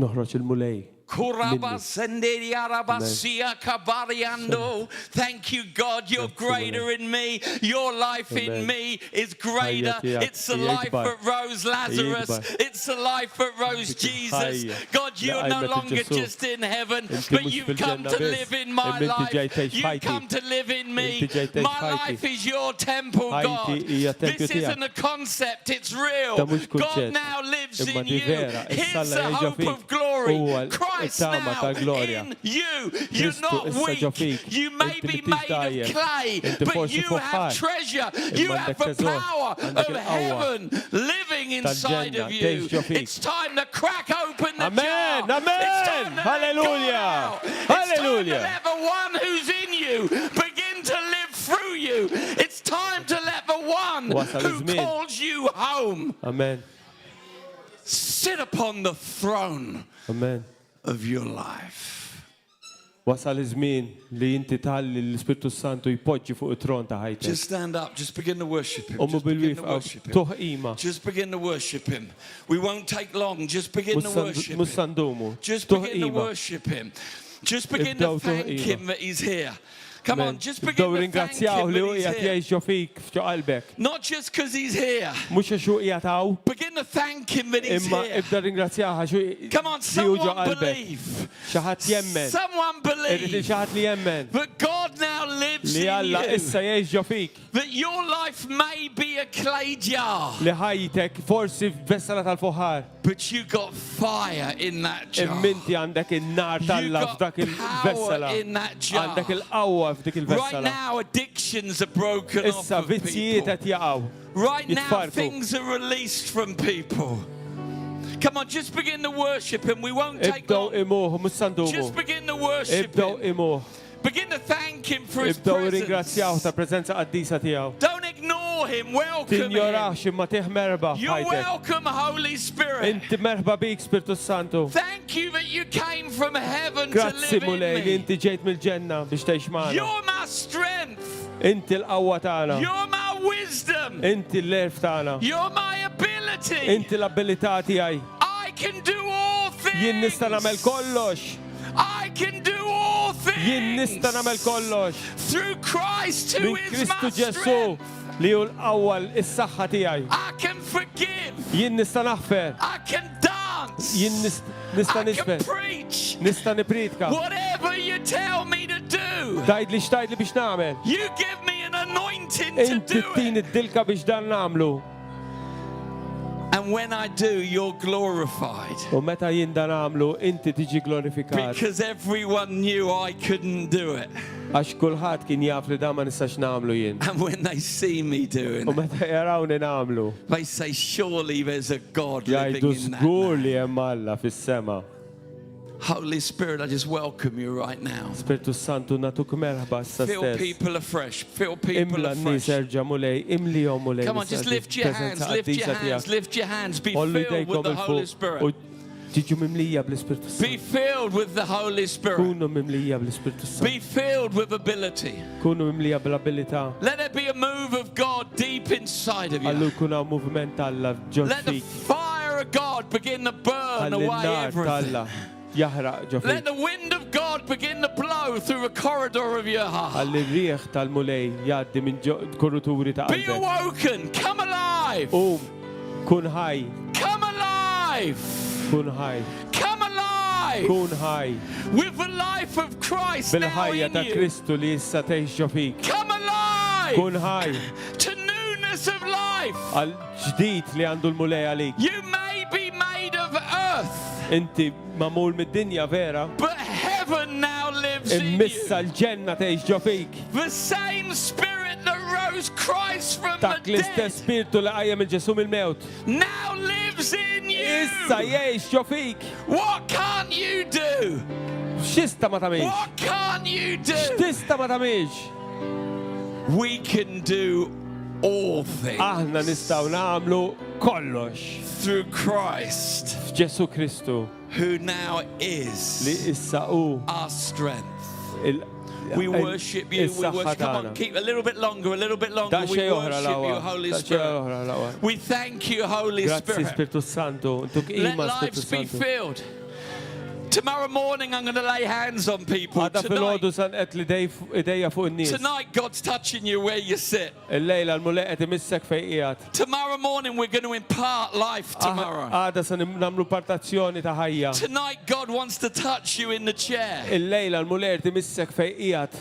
Speaker 2: noħroġ il-mulej.
Speaker 3: Kurabasenderiarabasia kabariando. Thank you, God, you're greater in me. Your life in
Speaker 2: Amen.
Speaker 3: me is greater.
Speaker 2: Ħajja tiegħek
Speaker 3: It's the
Speaker 2: hija
Speaker 3: life
Speaker 2: ikbar.
Speaker 3: that rose Lazarus.
Speaker 2: Ikbar.
Speaker 3: It's the life that rose Jesus.
Speaker 2: ħajja
Speaker 3: God,
Speaker 2: li
Speaker 3: you're no
Speaker 2: qajmet
Speaker 3: longer
Speaker 2: il-Ġesu.
Speaker 3: just in heaven,
Speaker 2: Inti
Speaker 3: but
Speaker 2: mhux
Speaker 3: you've come
Speaker 2: fil-ġenna
Speaker 3: to
Speaker 2: biss,
Speaker 3: live in my
Speaker 2: imma inti
Speaker 3: life.
Speaker 2: ġej tgħix
Speaker 3: You've
Speaker 2: f'ħajti.
Speaker 3: come to live in me.
Speaker 2: Inti ġej tgħix
Speaker 3: My
Speaker 2: f'ħajti.
Speaker 3: life is your temple,
Speaker 2: Ħajti
Speaker 3: God.
Speaker 2: hija tempju
Speaker 3: This
Speaker 2: tiegħek.
Speaker 3: isn't a concept, it's real.
Speaker 2: Da mhux
Speaker 3: God
Speaker 2: kunċett,
Speaker 3: now lives
Speaker 2: imma
Speaker 3: in
Speaker 2: di
Speaker 3: you.
Speaker 2: vera, issa
Speaker 3: Here's
Speaker 2: Alla
Speaker 3: the
Speaker 2: jgħix ġo
Speaker 3: hope
Speaker 2: fik.
Speaker 3: of glory.
Speaker 2: Huwa
Speaker 3: Christ
Speaker 2: it-tama
Speaker 3: now
Speaker 2: tal-glorja.
Speaker 3: in you. You're
Speaker 2: Kristu
Speaker 3: not
Speaker 2: issa ġo
Speaker 3: weak.
Speaker 2: fik.
Speaker 3: You may
Speaker 2: Inti
Speaker 3: be
Speaker 2: m'intix
Speaker 3: made of
Speaker 2: dgħajjef.
Speaker 3: clay,
Speaker 2: Inti
Speaker 3: but
Speaker 2: forsi
Speaker 3: you have
Speaker 2: fuħħar.
Speaker 3: treasure. You
Speaker 2: Imma
Speaker 3: have
Speaker 2: għandek
Speaker 3: the
Speaker 2: teżor.
Speaker 3: power
Speaker 2: Għandek
Speaker 3: of
Speaker 2: il-qawwa
Speaker 3: heaven living inside
Speaker 2: tal-ġenna
Speaker 3: of
Speaker 2: tgħix
Speaker 3: you.
Speaker 2: ġo fik.
Speaker 3: It's time to crack open the
Speaker 2: Amen,
Speaker 3: jar.
Speaker 2: amen.
Speaker 3: It's time to let God
Speaker 2: Hallelujah.
Speaker 3: out. It's time to
Speaker 2: Hallelujah.
Speaker 3: let the one who's in you begin to live through you. It's time to let the one
Speaker 2: Wasal
Speaker 3: who
Speaker 2: iż-żmien.
Speaker 3: calls you home
Speaker 2: Amen.
Speaker 3: sit upon the throne
Speaker 2: Amen.
Speaker 3: of your life.
Speaker 2: Wasal iż-żmien li inti tħalli l-Ispirtu Santu jpoġġi fuq it-tron ta' ħajtek.
Speaker 3: Just stand up. Just begin to worship him.
Speaker 2: Qumu
Speaker 3: Just begin to
Speaker 2: bil-wieqfa,
Speaker 3: worship him.
Speaker 2: tuħ qima.
Speaker 3: Just begin to worship him. We won't take long. Just begin to worship
Speaker 2: Mhux
Speaker 3: him.
Speaker 2: sandumu.
Speaker 3: Just
Speaker 2: Tuħ
Speaker 3: begin to
Speaker 2: qima.
Speaker 3: worship him. Just begin to
Speaker 2: Ibdew tuħ
Speaker 3: thank
Speaker 2: qima.
Speaker 3: him that he's here. Come on, just begin
Speaker 2: Ibdew
Speaker 3: to thank
Speaker 2: ringrazzjaw
Speaker 3: him
Speaker 2: li
Speaker 3: that
Speaker 2: hu
Speaker 3: he's
Speaker 2: qiegħed
Speaker 3: here.
Speaker 2: jgħix ġo fik f'ġo qalbek.
Speaker 3: Not just because he's here.
Speaker 2: Mhux għax hu qiegħed hawn,
Speaker 3: Begin to thank him that he's
Speaker 2: imma
Speaker 3: here.
Speaker 2: ibda ringrazzjah għax hu
Speaker 3: Come on,
Speaker 2: li hu ġo
Speaker 3: someone
Speaker 2: qalbek.
Speaker 3: believe.
Speaker 2: Xi ħadd jemmen.
Speaker 3: Someone
Speaker 2: Irrid
Speaker 3: believe
Speaker 2: xi ħadd li jemmen
Speaker 3: that God now lives
Speaker 2: li
Speaker 3: in
Speaker 2: Alla
Speaker 3: you.
Speaker 2: issa jgħix ġo fik.
Speaker 3: That your life may be a clay jar,
Speaker 2: Li ħajtek forsi f'vessala tal-fuħar.
Speaker 3: but you got fire in that jar.
Speaker 2: Imma inti għandek in-nar
Speaker 3: You
Speaker 2: t'Alla
Speaker 3: got
Speaker 2: f'dak il-vessala.
Speaker 3: power in that jar.
Speaker 2: Għandek il-qawwa f'dik
Speaker 3: Right
Speaker 2: il-vessala.
Speaker 3: now, addictions are broken off
Speaker 2: Issa
Speaker 3: of
Speaker 2: vizzijiet
Speaker 3: people.
Speaker 2: qed jaqgħu.
Speaker 3: Right now,
Speaker 2: jitfarku.
Speaker 3: things are released from people. Come on, just begin to worship him. We won't take
Speaker 2: Ibdew
Speaker 3: long.
Speaker 2: imuh, mhux sandumu.
Speaker 3: Just begin to worship
Speaker 2: Ibdew
Speaker 3: him.
Speaker 2: imuh.
Speaker 3: Begin to thank him for his
Speaker 2: Ibdew ringrazzjaw
Speaker 3: presence.
Speaker 2: ta' preżenza qaddisa tiegħu.
Speaker 3: Don't ignore him. Welcome him.
Speaker 2: Tinjorax imma tih merba
Speaker 3: You're
Speaker 2: f'ħajtek.
Speaker 3: welcome, Holy Spirit.
Speaker 2: Inti merħba bik Spirtu Santu.
Speaker 3: Thank you that you came from heaven to
Speaker 2: Grazzi
Speaker 3: live in
Speaker 2: Mulej li
Speaker 3: me.
Speaker 2: inti ġejt mill-ġenna biex tgħix magħna.
Speaker 3: You're my strength.
Speaker 2: Inti l-qawwa tagħna.
Speaker 3: You're my wisdom.
Speaker 2: Inti l-erf tagħna.
Speaker 3: You're my ability.
Speaker 2: Inti l-abilità tiegħi.
Speaker 3: I can do all things.
Speaker 2: Jien nista' nagħmel kollox.
Speaker 3: I can do all things.
Speaker 2: Jien nista' nagħmel kollox.
Speaker 3: Through Christ who
Speaker 2: Minn
Speaker 3: is my
Speaker 2: Kristu Ġesu
Speaker 3: strength.
Speaker 2: li hu l-qawwa is-saħħa tiegħi.
Speaker 3: I can forgive.
Speaker 2: Jien nista' naħfer.
Speaker 3: I can dance.
Speaker 2: Jien nista'
Speaker 3: I can
Speaker 2: nisfer.
Speaker 3: preach.
Speaker 2: Nista' nipritka.
Speaker 3: Whatever you tell me to do,
Speaker 2: Tajdli x'tajdli biex nagħmel.
Speaker 3: you give me an anointing to
Speaker 2: Inti
Speaker 3: do
Speaker 2: tini
Speaker 3: it.
Speaker 2: d-dilka biex dan nagħmlu.
Speaker 3: And when I do, you're glorified.
Speaker 2: U meta jien dan nagħmlu, inti tiġi glorifikat.
Speaker 3: Because everyone knew I couldn't do it.
Speaker 2: Għax kulħadd kien jaf li dan ma nistax nagħmlu jien.
Speaker 3: And when they see me doing
Speaker 2: U
Speaker 3: it,
Speaker 2: meta jarawni nagħmlu,
Speaker 3: they say, Surely there's a God living
Speaker 2: jgħidu
Speaker 3: in that.
Speaker 2: żgur
Speaker 3: man."
Speaker 2: li hemm Alla fis-sema.
Speaker 3: Holy Spirit, I just welcome you right now.
Speaker 2: Spiritu Santu natuk merħba issa
Speaker 3: Fill
Speaker 2: stess.
Speaker 3: people afresh. Fill people
Speaker 2: Imla n-nies
Speaker 3: afresh.
Speaker 2: erġa' mulej, imlihom mulej.
Speaker 3: Come on, just lift your hands, lift your hands, lift your hands. Be
Speaker 2: Ollu
Speaker 3: filled with
Speaker 2: jdejkom
Speaker 3: the Holy
Speaker 2: il-fuq u
Speaker 3: Spirit.
Speaker 2: ġiġu mimlija bl-Ispirtu
Speaker 3: Be
Speaker 2: Santu.
Speaker 3: filled with the Holy Spirit.
Speaker 2: Kunu mimlija bl-Ispirtu Santu.
Speaker 3: Be filled with ability.
Speaker 2: Kunu mimlija bl-abilità.
Speaker 3: Let there be a move of God deep inside of
Speaker 2: Għallu
Speaker 3: you.
Speaker 2: jkun hawn moviment Alla ġo
Speaker 3: Let the
Speaker 2: fik.
Speaker 3: fire of God begin to burn
Speaker 2: Ħalli
Speaker 3: away
Speaker 2: n-nar
Speaker 3: everything.
Speaker 2: tal-Alla jaħraq ġo
Speaker 3: Let
Speaker 2: fik.
Speaker 3: the wind of God begin to blow through the corridor of your heart.
Speaker 2: Ħalli r-rieħ tal-mulej jgħaddi minn ġo korruturi ta'
Speaker 3: Be
Speaker 2: qalbek.
Speaker 3: awoken. Come alive.
Speaker 2: Um, kun ħaj,
Speaker 3: Come alive.
Speaker 2: kun ħaj,
Speaker 3: Come alive.
Speaker 2: kun ħaj.
Speaker 3: With the life of Christ now
Speaker 2: Bil-ħajja
Speaker 3: in
Speaker 2: ta'
Speaker 3: you.
Speaker 2: Kristu li issa tgħix ġo fik.
Speaker 3: Come alive
Speaker 2: Kun ħaj
Speaker 3: to newness of life.
Speaker 2: għal ġdid li għandu l-mulej għalik.
Speaker 3: You may be made of earth,
Speaker 2: Inti mamul mid-dinja vera,
Speaker 3: but heaven now lives in
Speaker 2: immissa
Speaker 3: you.
Speaker 2: l-ġenna tgħix ġo fik.
Speaker 3: The same spirit that rose Christ from the
Speaker 2: Dak
Speaker 3: dead
Speaker 2: l-istess spiritu li qajjem il-Ġesu mill-mewt.
Speaker 3: now lives in
Speaker 2: Issa
Speaker 3: you.
Speaker 2: jgħix ġo fik.
Speaker 3: What can't you do?
Speaker 2: X'tista ma tagħmilx?
Speaker 3: What can't you do?
Speaker 2: X'tista ma tagħmilx?
Speaker 3: We can do all things
Speaker 2: Aħna nistgħu nagħmlu kollox
Speaker 3: through Christ
Speaker 2: f'Ġesu Kristu
Speaker 3: who now
Speaker 2: li
Speaker 3: is
Speaker 2: issa hu
Speaker 3: our strength.
Speaker 2: il-
Speaker 3: We
Speaker 2: il-
Speaker 3: worship you. We
Speaker 2: is-saħħa
Speaker 3: worship. Come on,
Speaker 2: tagħna.
Speaker 3: keep a little bit longer, a little bit longer. We
Speaker 2: Daqsxejn oħra
Speaker 3: worship you,
Speaker 2: l-aqwa.
Speaker 3: Holy
Speaker 2: Daqsxejn
Speaker 3: Spirit.
Speaker 2: oħra l-aqwa.
Speaker 3: We thank you, Holy
Speaker 2: Grazzi
Speaker 3: Spirit.
Speaker 2: Spiritu Santu, intuk
Speaker 3: Let
Speaker 2: ima Spiritu
Speaker 3: lives be
Speaker 2: Santu.
Speaker 3: filled. Tomorrow morning, I'm going to lay hands on people.
Speaker 2: Għada
Speaker 3: Tonight,
Speaker 2: fil-ħodu san qed li idejja fuq in-nies.
Speaker 3: tonight, God's touching you where you sit.
Speaker 2: Il-lejla l-mulej qed imissek fejn qiegħed.
Speaker 3: Tomorrow morning, we're going to impart life tomorrow.
Speaker 2: Għada se nagħmlu partazzjoni ta' ħajja.
Speaker 3: Tonight, God wants to touch you in the chair.
Speaker 2: Il-lejla l-mulej qed imissek fejn qiegħed.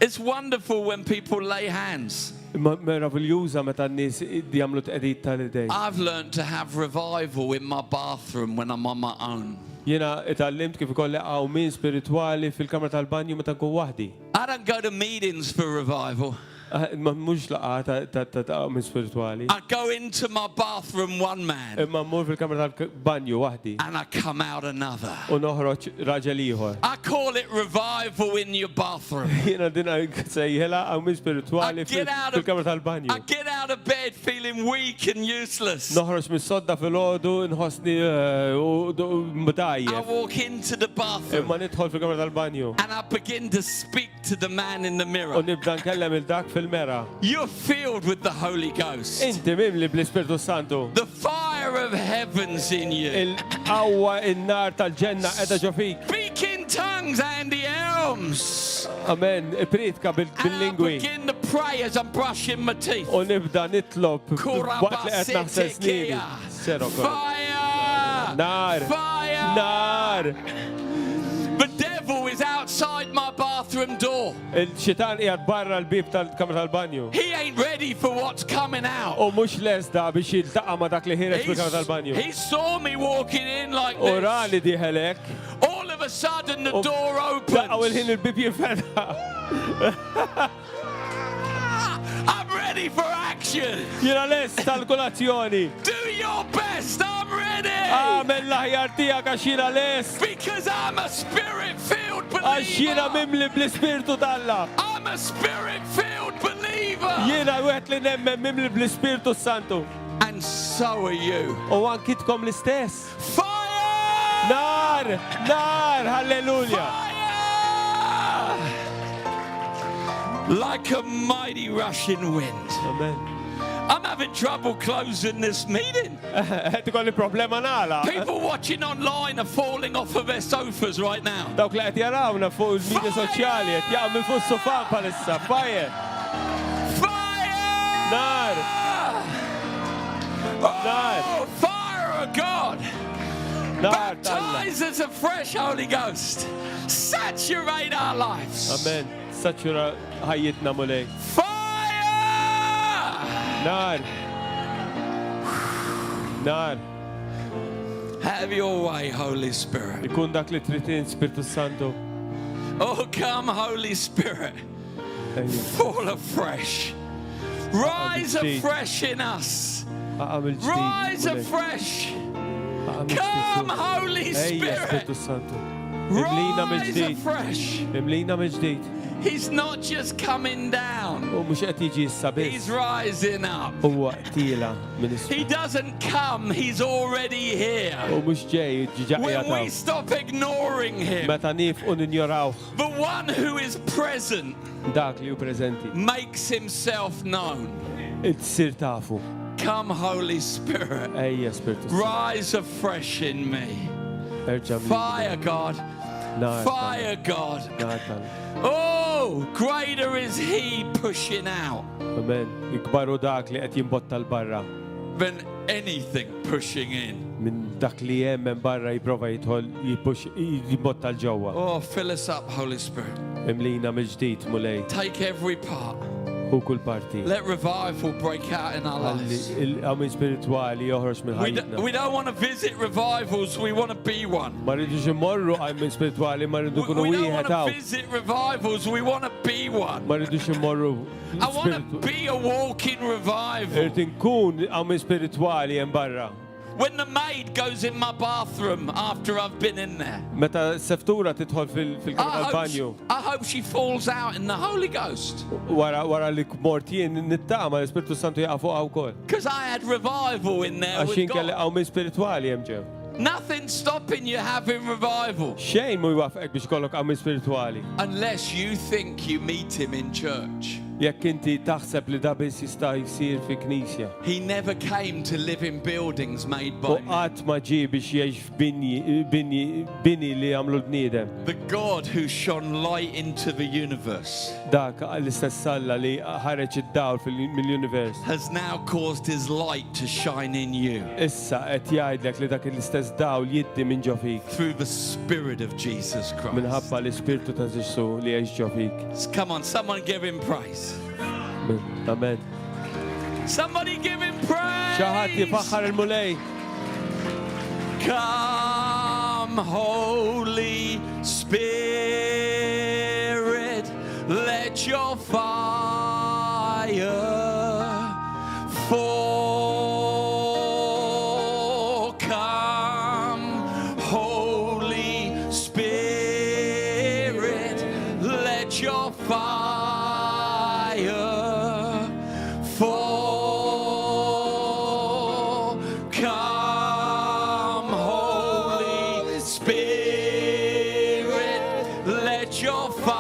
Speaker 3: It's wonderful when people lay hands.
Speaker 2: Imma Meraviljuża meta n-nies jagħmlu tqedid tal-idej.
Speaker 3: I've learned to have revival in my bathroom when I'm on my own.
Speaker 2: Jiena itgħallimt kif ikolli qawmien spiritwali fil-kamra tal-banju meta nkun waħdi.
Speaker 3: I don't go to meetings for revival.
Speaker 2: Ah, Ma mhux laqgħa ta- ta' ta' ta' qawmien spiritwali.
Speaker 3: I go into my bathroom one man
Speaker 2: Imma mmur fil-kamra tal-banju waħdi
Speaker 3: and I come out another.
Speaker 2: u noħroġ raġel ieħor.
Speaker 3: I call it revival in your bathroom.
Speaker 2: Jiena din sejħela qawmien
Speaker 3: I
Speaker 2: spiritwali
Speaker 3: get out of
Speaker 2: fil-kamra tal-banju.
Speaker 3: I get out of bed feeling weak and useless.
Speaker 2: Noħroġ mis-sodda fil-ħodu nħossni eh, u u
Speaker 3: I
Speaker 2: mdajjef.
Speaker 3: walk into the bathroom
Speaker 2: Imma nidħol fil-kamra tal-banju
Speaker 3: and I begin to speak to the man in the
Speaker 2: u
Speaker 3: mirror.
Speaker 2: nibda nkellem il-dak fil-mera.
Speaker 3: You're filled with the Holy Ghost.
Speaker 2: Inti mimli bl-Ispirtu Santu.
Speaker 3: The fire of heaven's in you.
Speaker 2: Il-qawwa in-nar tal-ġenna qiegħda ġo fik.
Speaker 3: Speak in tongues tongues, Andy Elms.
Speaker 2: Amen. Ippriedka
Speaker 3: And I
Speaker 2: bil-lingwi.
Speaker 3: begin to pray as I'm brushing my teeth.
Speaker 2: U nibda nitlob waqt li qed naħsel snieni.
Speaker 3: Kurabasitikia.
Speaker 2: Sero kollu.
Speaker 3: Fire!
Speaker 2: Nar.
Speaker 3: Fire!
Speaker 2: Nar.
Speaker 3: The devil is outside my bathroom door.
Speaker 2: Il-xitan qiegħed barra l-bib tal-kamra tal-banju.
Speaker 3: He ain't ready for what's coming out.
Speaker 2: U mhux lest da biex jiltaqa' ma' dak li ħiereġ mill-kamra tal-banju.
Speaker 3: He saw me walking in like
Speaker 2: U ra
Speaker 3: this.
Speaker 2: li dieħel hekk.
Speaker 3: All of a sudden, the
Speaker 2: U
Speaker 3: door
Speaker 2: Daqqa u l-ħin
Speaker 3: opens.
Speaker 2: il-bib jinfetaħ.
Speaker 3: I'm ready for action.
Speaker 2: Jiena lest tal-kolazzjoni.
Speaker 3: Do your best. I'm ready.
Speaker 2: Għamel l-aħjar tiegħek għax jiena lest.
Speaker 3: Because I'm a spirit filled
Speaker 2: Għax jiena
Speaker 3: believer.
Speaker 2: mimli bl-Ispirtu t'Alla.
Speaker 3: I'm a spirit filled believer.
Speaker 2: Jiena wieħed li nemmen mimli bl-Ispirtu Santu.
Speaker 3: And so are you.
Speaker 2: U anki tkom l-istess.
Speaker 3: Fire!
Speaker 2: Nar! Nar! Halleluja!
Speaker 3: Fire! Like a mighty rushing wind.
Speaker 2: Amen.
Speaker 3: I'm having trouble closing this meeting.
Speaker 2: Qed ikolli problema nagħlaq.
Speaker 3: People watching online are falling off of their sofas right now.
Speaker 2: Dawk li qed jarawna fuq il-media soċjali qed jaqgħu minn fuq is-sofa bħalissa. Fire!
Speaker 3: Fire!
Speaker 2: Nar! Nar!
Speaker 3: Oh, fire of God!
Speaker 2: Nar t'Alla.
Speaker 3: Baptize us afresh, Holy Ghost. Saturate our lives.
Speaker 2: Amen. Satura ħajjitna Mulej.
Speaker 3: Fire!
Speaker 2: Nar! Nar!
Speaker 3: Have your way, Holy Spirit.
Speaker 2: Ikun dak li trid int, Spirtu Santu.
Speaker 3: Oh, come, Holy Spirit.
Speaker 2: Ejja.
Speaker 3: Fall afresh. Rise
Speaker 2: mill-ġdid.
Speaker 3: afresh in us.
Speaker 2: Aqa' mill-ġdid.
Speaker 3: Rise
Speaker 2: Mulej.
Speaker 3: afresh.
Speaker 2: Aqa' mill-ġdid
Speaker 3: Come,
Speaker 2: fuq.
Speaker 3: Holy
Speaker 2: Ejja,
Speaker 3: Spirit.
Speaker 2: Spirtu Santu. Imlina
Speaker 3: Rise
Speaker 2: mill-ġdid.
Speaker 3: afresh.
Speaker 2: Imlina mill-ġdid.
Speaker 3: He's not just coming down,
Speaker 2: U mhux qed jiġi issa
Speaker 3: he's
Speaker 2: biss.
Speaker 3: rising up.
Speaker 2: Huwa tiela minn
Speaker 3: He
Speaker 2: isfel.
Speaker 3: doesn't come, he's already here.
Speaker 2: U mhux ġej ġiġa
Speaker 3: When
Speaker 2: qiegħed
Speaker 3: we
Speaker 2: hawn.
Speaker 3: stop ignoring him,
Speaker 2: Meta nifqu ninjorawh
Speaker 3: the one who is present
Speaker 2: dak li hu preżenti.
Speaker 3: makes himself known.
Speaker 2: Itsir tafu.
Speaker 3: Come, Holy Spirit,
Speaker 2: Ejja Spirtu Santu.
Speaker 3: rise afresh in me.
Speaker 2: Erġa' mlini.
Speaker 3: Fire, God.
Speaker 2: Nar
Speaker 3: Fire, God.
Speaker 2: Nar tal.
Speaker 3: Oh, greater is he pushing out
Speaker 2: Amen. Ikbaru dak li qed jimbotta l-barra
Speaker 3: than anything pushing in.
Speaker 2: minn dak li hemm minn barra jipprova jidħol jipux jimbotta l-ġewwa.
Speaker 3: Oh, fill us up, Holy Spirit.
Speaker 2: Imlina mill-ġdid Mulej
Speaker 3: Take every part.
Speaker 2: u kull parti.
Speaker 3: Let revival break out in our
Speaker 2: Ħalli
Speaker 3: lives.
Speaker 2: il-qawmien spiritwali joħroġ minn
Speaker 3: We,
Speaker 2: ħajjitna.
Speaker 3: we don't want to visit revivals, we want to be one.
Speaker 2: Ma rridux immorru qawmien spiritwali, ma rridu
Speaker 3: We,
Speaker 2: nkunu
Speaker 3: we don't
Speaker 2: wieħed
Speaker 3: want to
Speaker 2: hawn.
Speaker 3: visit revivals, we want to be one.
Speaker 2: Ma rridux immorru
Speaker 3: I want to
Speaker 2: spiritu-
Speaker 3: be a walking revival.
Speaker 2: Irrid inkun qawmien spiritwali hemm barra.
Speaker 3: When the maid goes in my bathroom after I've been in there,
Speaker 2: Meta s-seftura tidħol fil-kamra
Speaker 3: I hope,
Speaker 2: tal-banju
Speaker 3: I hope she falls out in the Holy Ghost.
Speaker 2: wara wara li mort jien nittama l-Ispirtu Santu jaqa' fuqha wkoll.
Speaker 3: Because I had revival in there
Speaker 2: Għax
Speaker 3: with
Speaker 2: jien kelli
Speaker 3: God.
Speaker 2: qawmien spiritwali hemm ġew.
Speaker 3: Nothing's stopping you having revival
Speaker 2: Xejn mu jwafqek biex ikollok qawmien spiritwali.
Speaker 3: unless you think you meet him in church.
Speaker 2: Jekk inti taħseb li da biss jista' jsir fi knisja.
Speaker 3: He never came to live in buildings made
Speaker 2: U
Speaker 3: by man.
Speaker 2: qatt ma ġie biex jgħix f'binji binji bini li għamlu l-bniedem.
Speaker 3: The God who shone light into the universe
Speaker 2: Dak l-istess Alla li ħareġ id-dawl mill-univers.
Speaker 3: has now caused his light to shine in you
Speaker 2: Issa qed jgħidlek li dak l-istess dawl jiddi minn ġo fik
Speaker 3: through the Spirit of Jesus Christ.
Speaker 2: minħabba l-ispirtu ta' Ġesu li jgħix ġo fik.
Speaker 3: Come on, someone give him praise.
Speaker 2: Amen.
Speaker 3: Somebody give him praise.
Speaker 2: Xi ħadd jifaħħar il-Mulej.
Speaker 3: Come, Holy Spirit, let your fire fall. Come, Holy Spirit, let your fire fall. Come, Holy Spirit, let your fire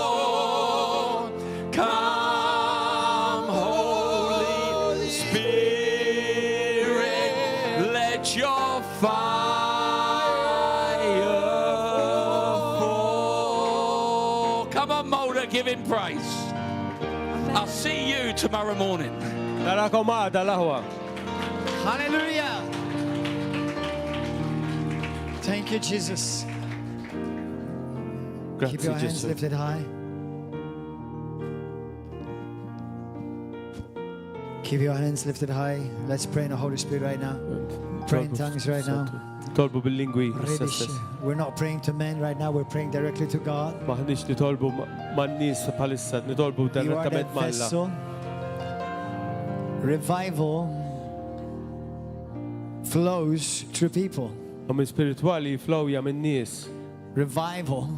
Speaker 3: fall. Come, Holy Spirit, let your fire Come on, Mulder, give him praise. I'll see you tomorrow morning.
Speaker 2: Narakom għada l-aħwa.
Speaker 1: Hallelujah. Thank you, Jesus. Keep
Speaker 2: Grazzi
Speaker 1: your hands
Speaker 2: Ġesu.
Speaker 1: lifted high. Keep your hands lifted high. Let's pray in the Holy Spirit right now. Pray in tongues right now.
Speaker 2: Tolbu bil-lingwi. issa stess.
Speaker 1: We're not praying to men right now. We're praying directly to God.
Speaker 2: Maħniex nitolbu man-nies bħalissa, nitolbu
Speaker 1: You are that
Speaker 2: direttament ma' Alla.
Speaker 1: vessel. Revival flows through people.
Speaker 2: Qawmien spiritwali jiflowja min-nies.
Speaker 1: Revival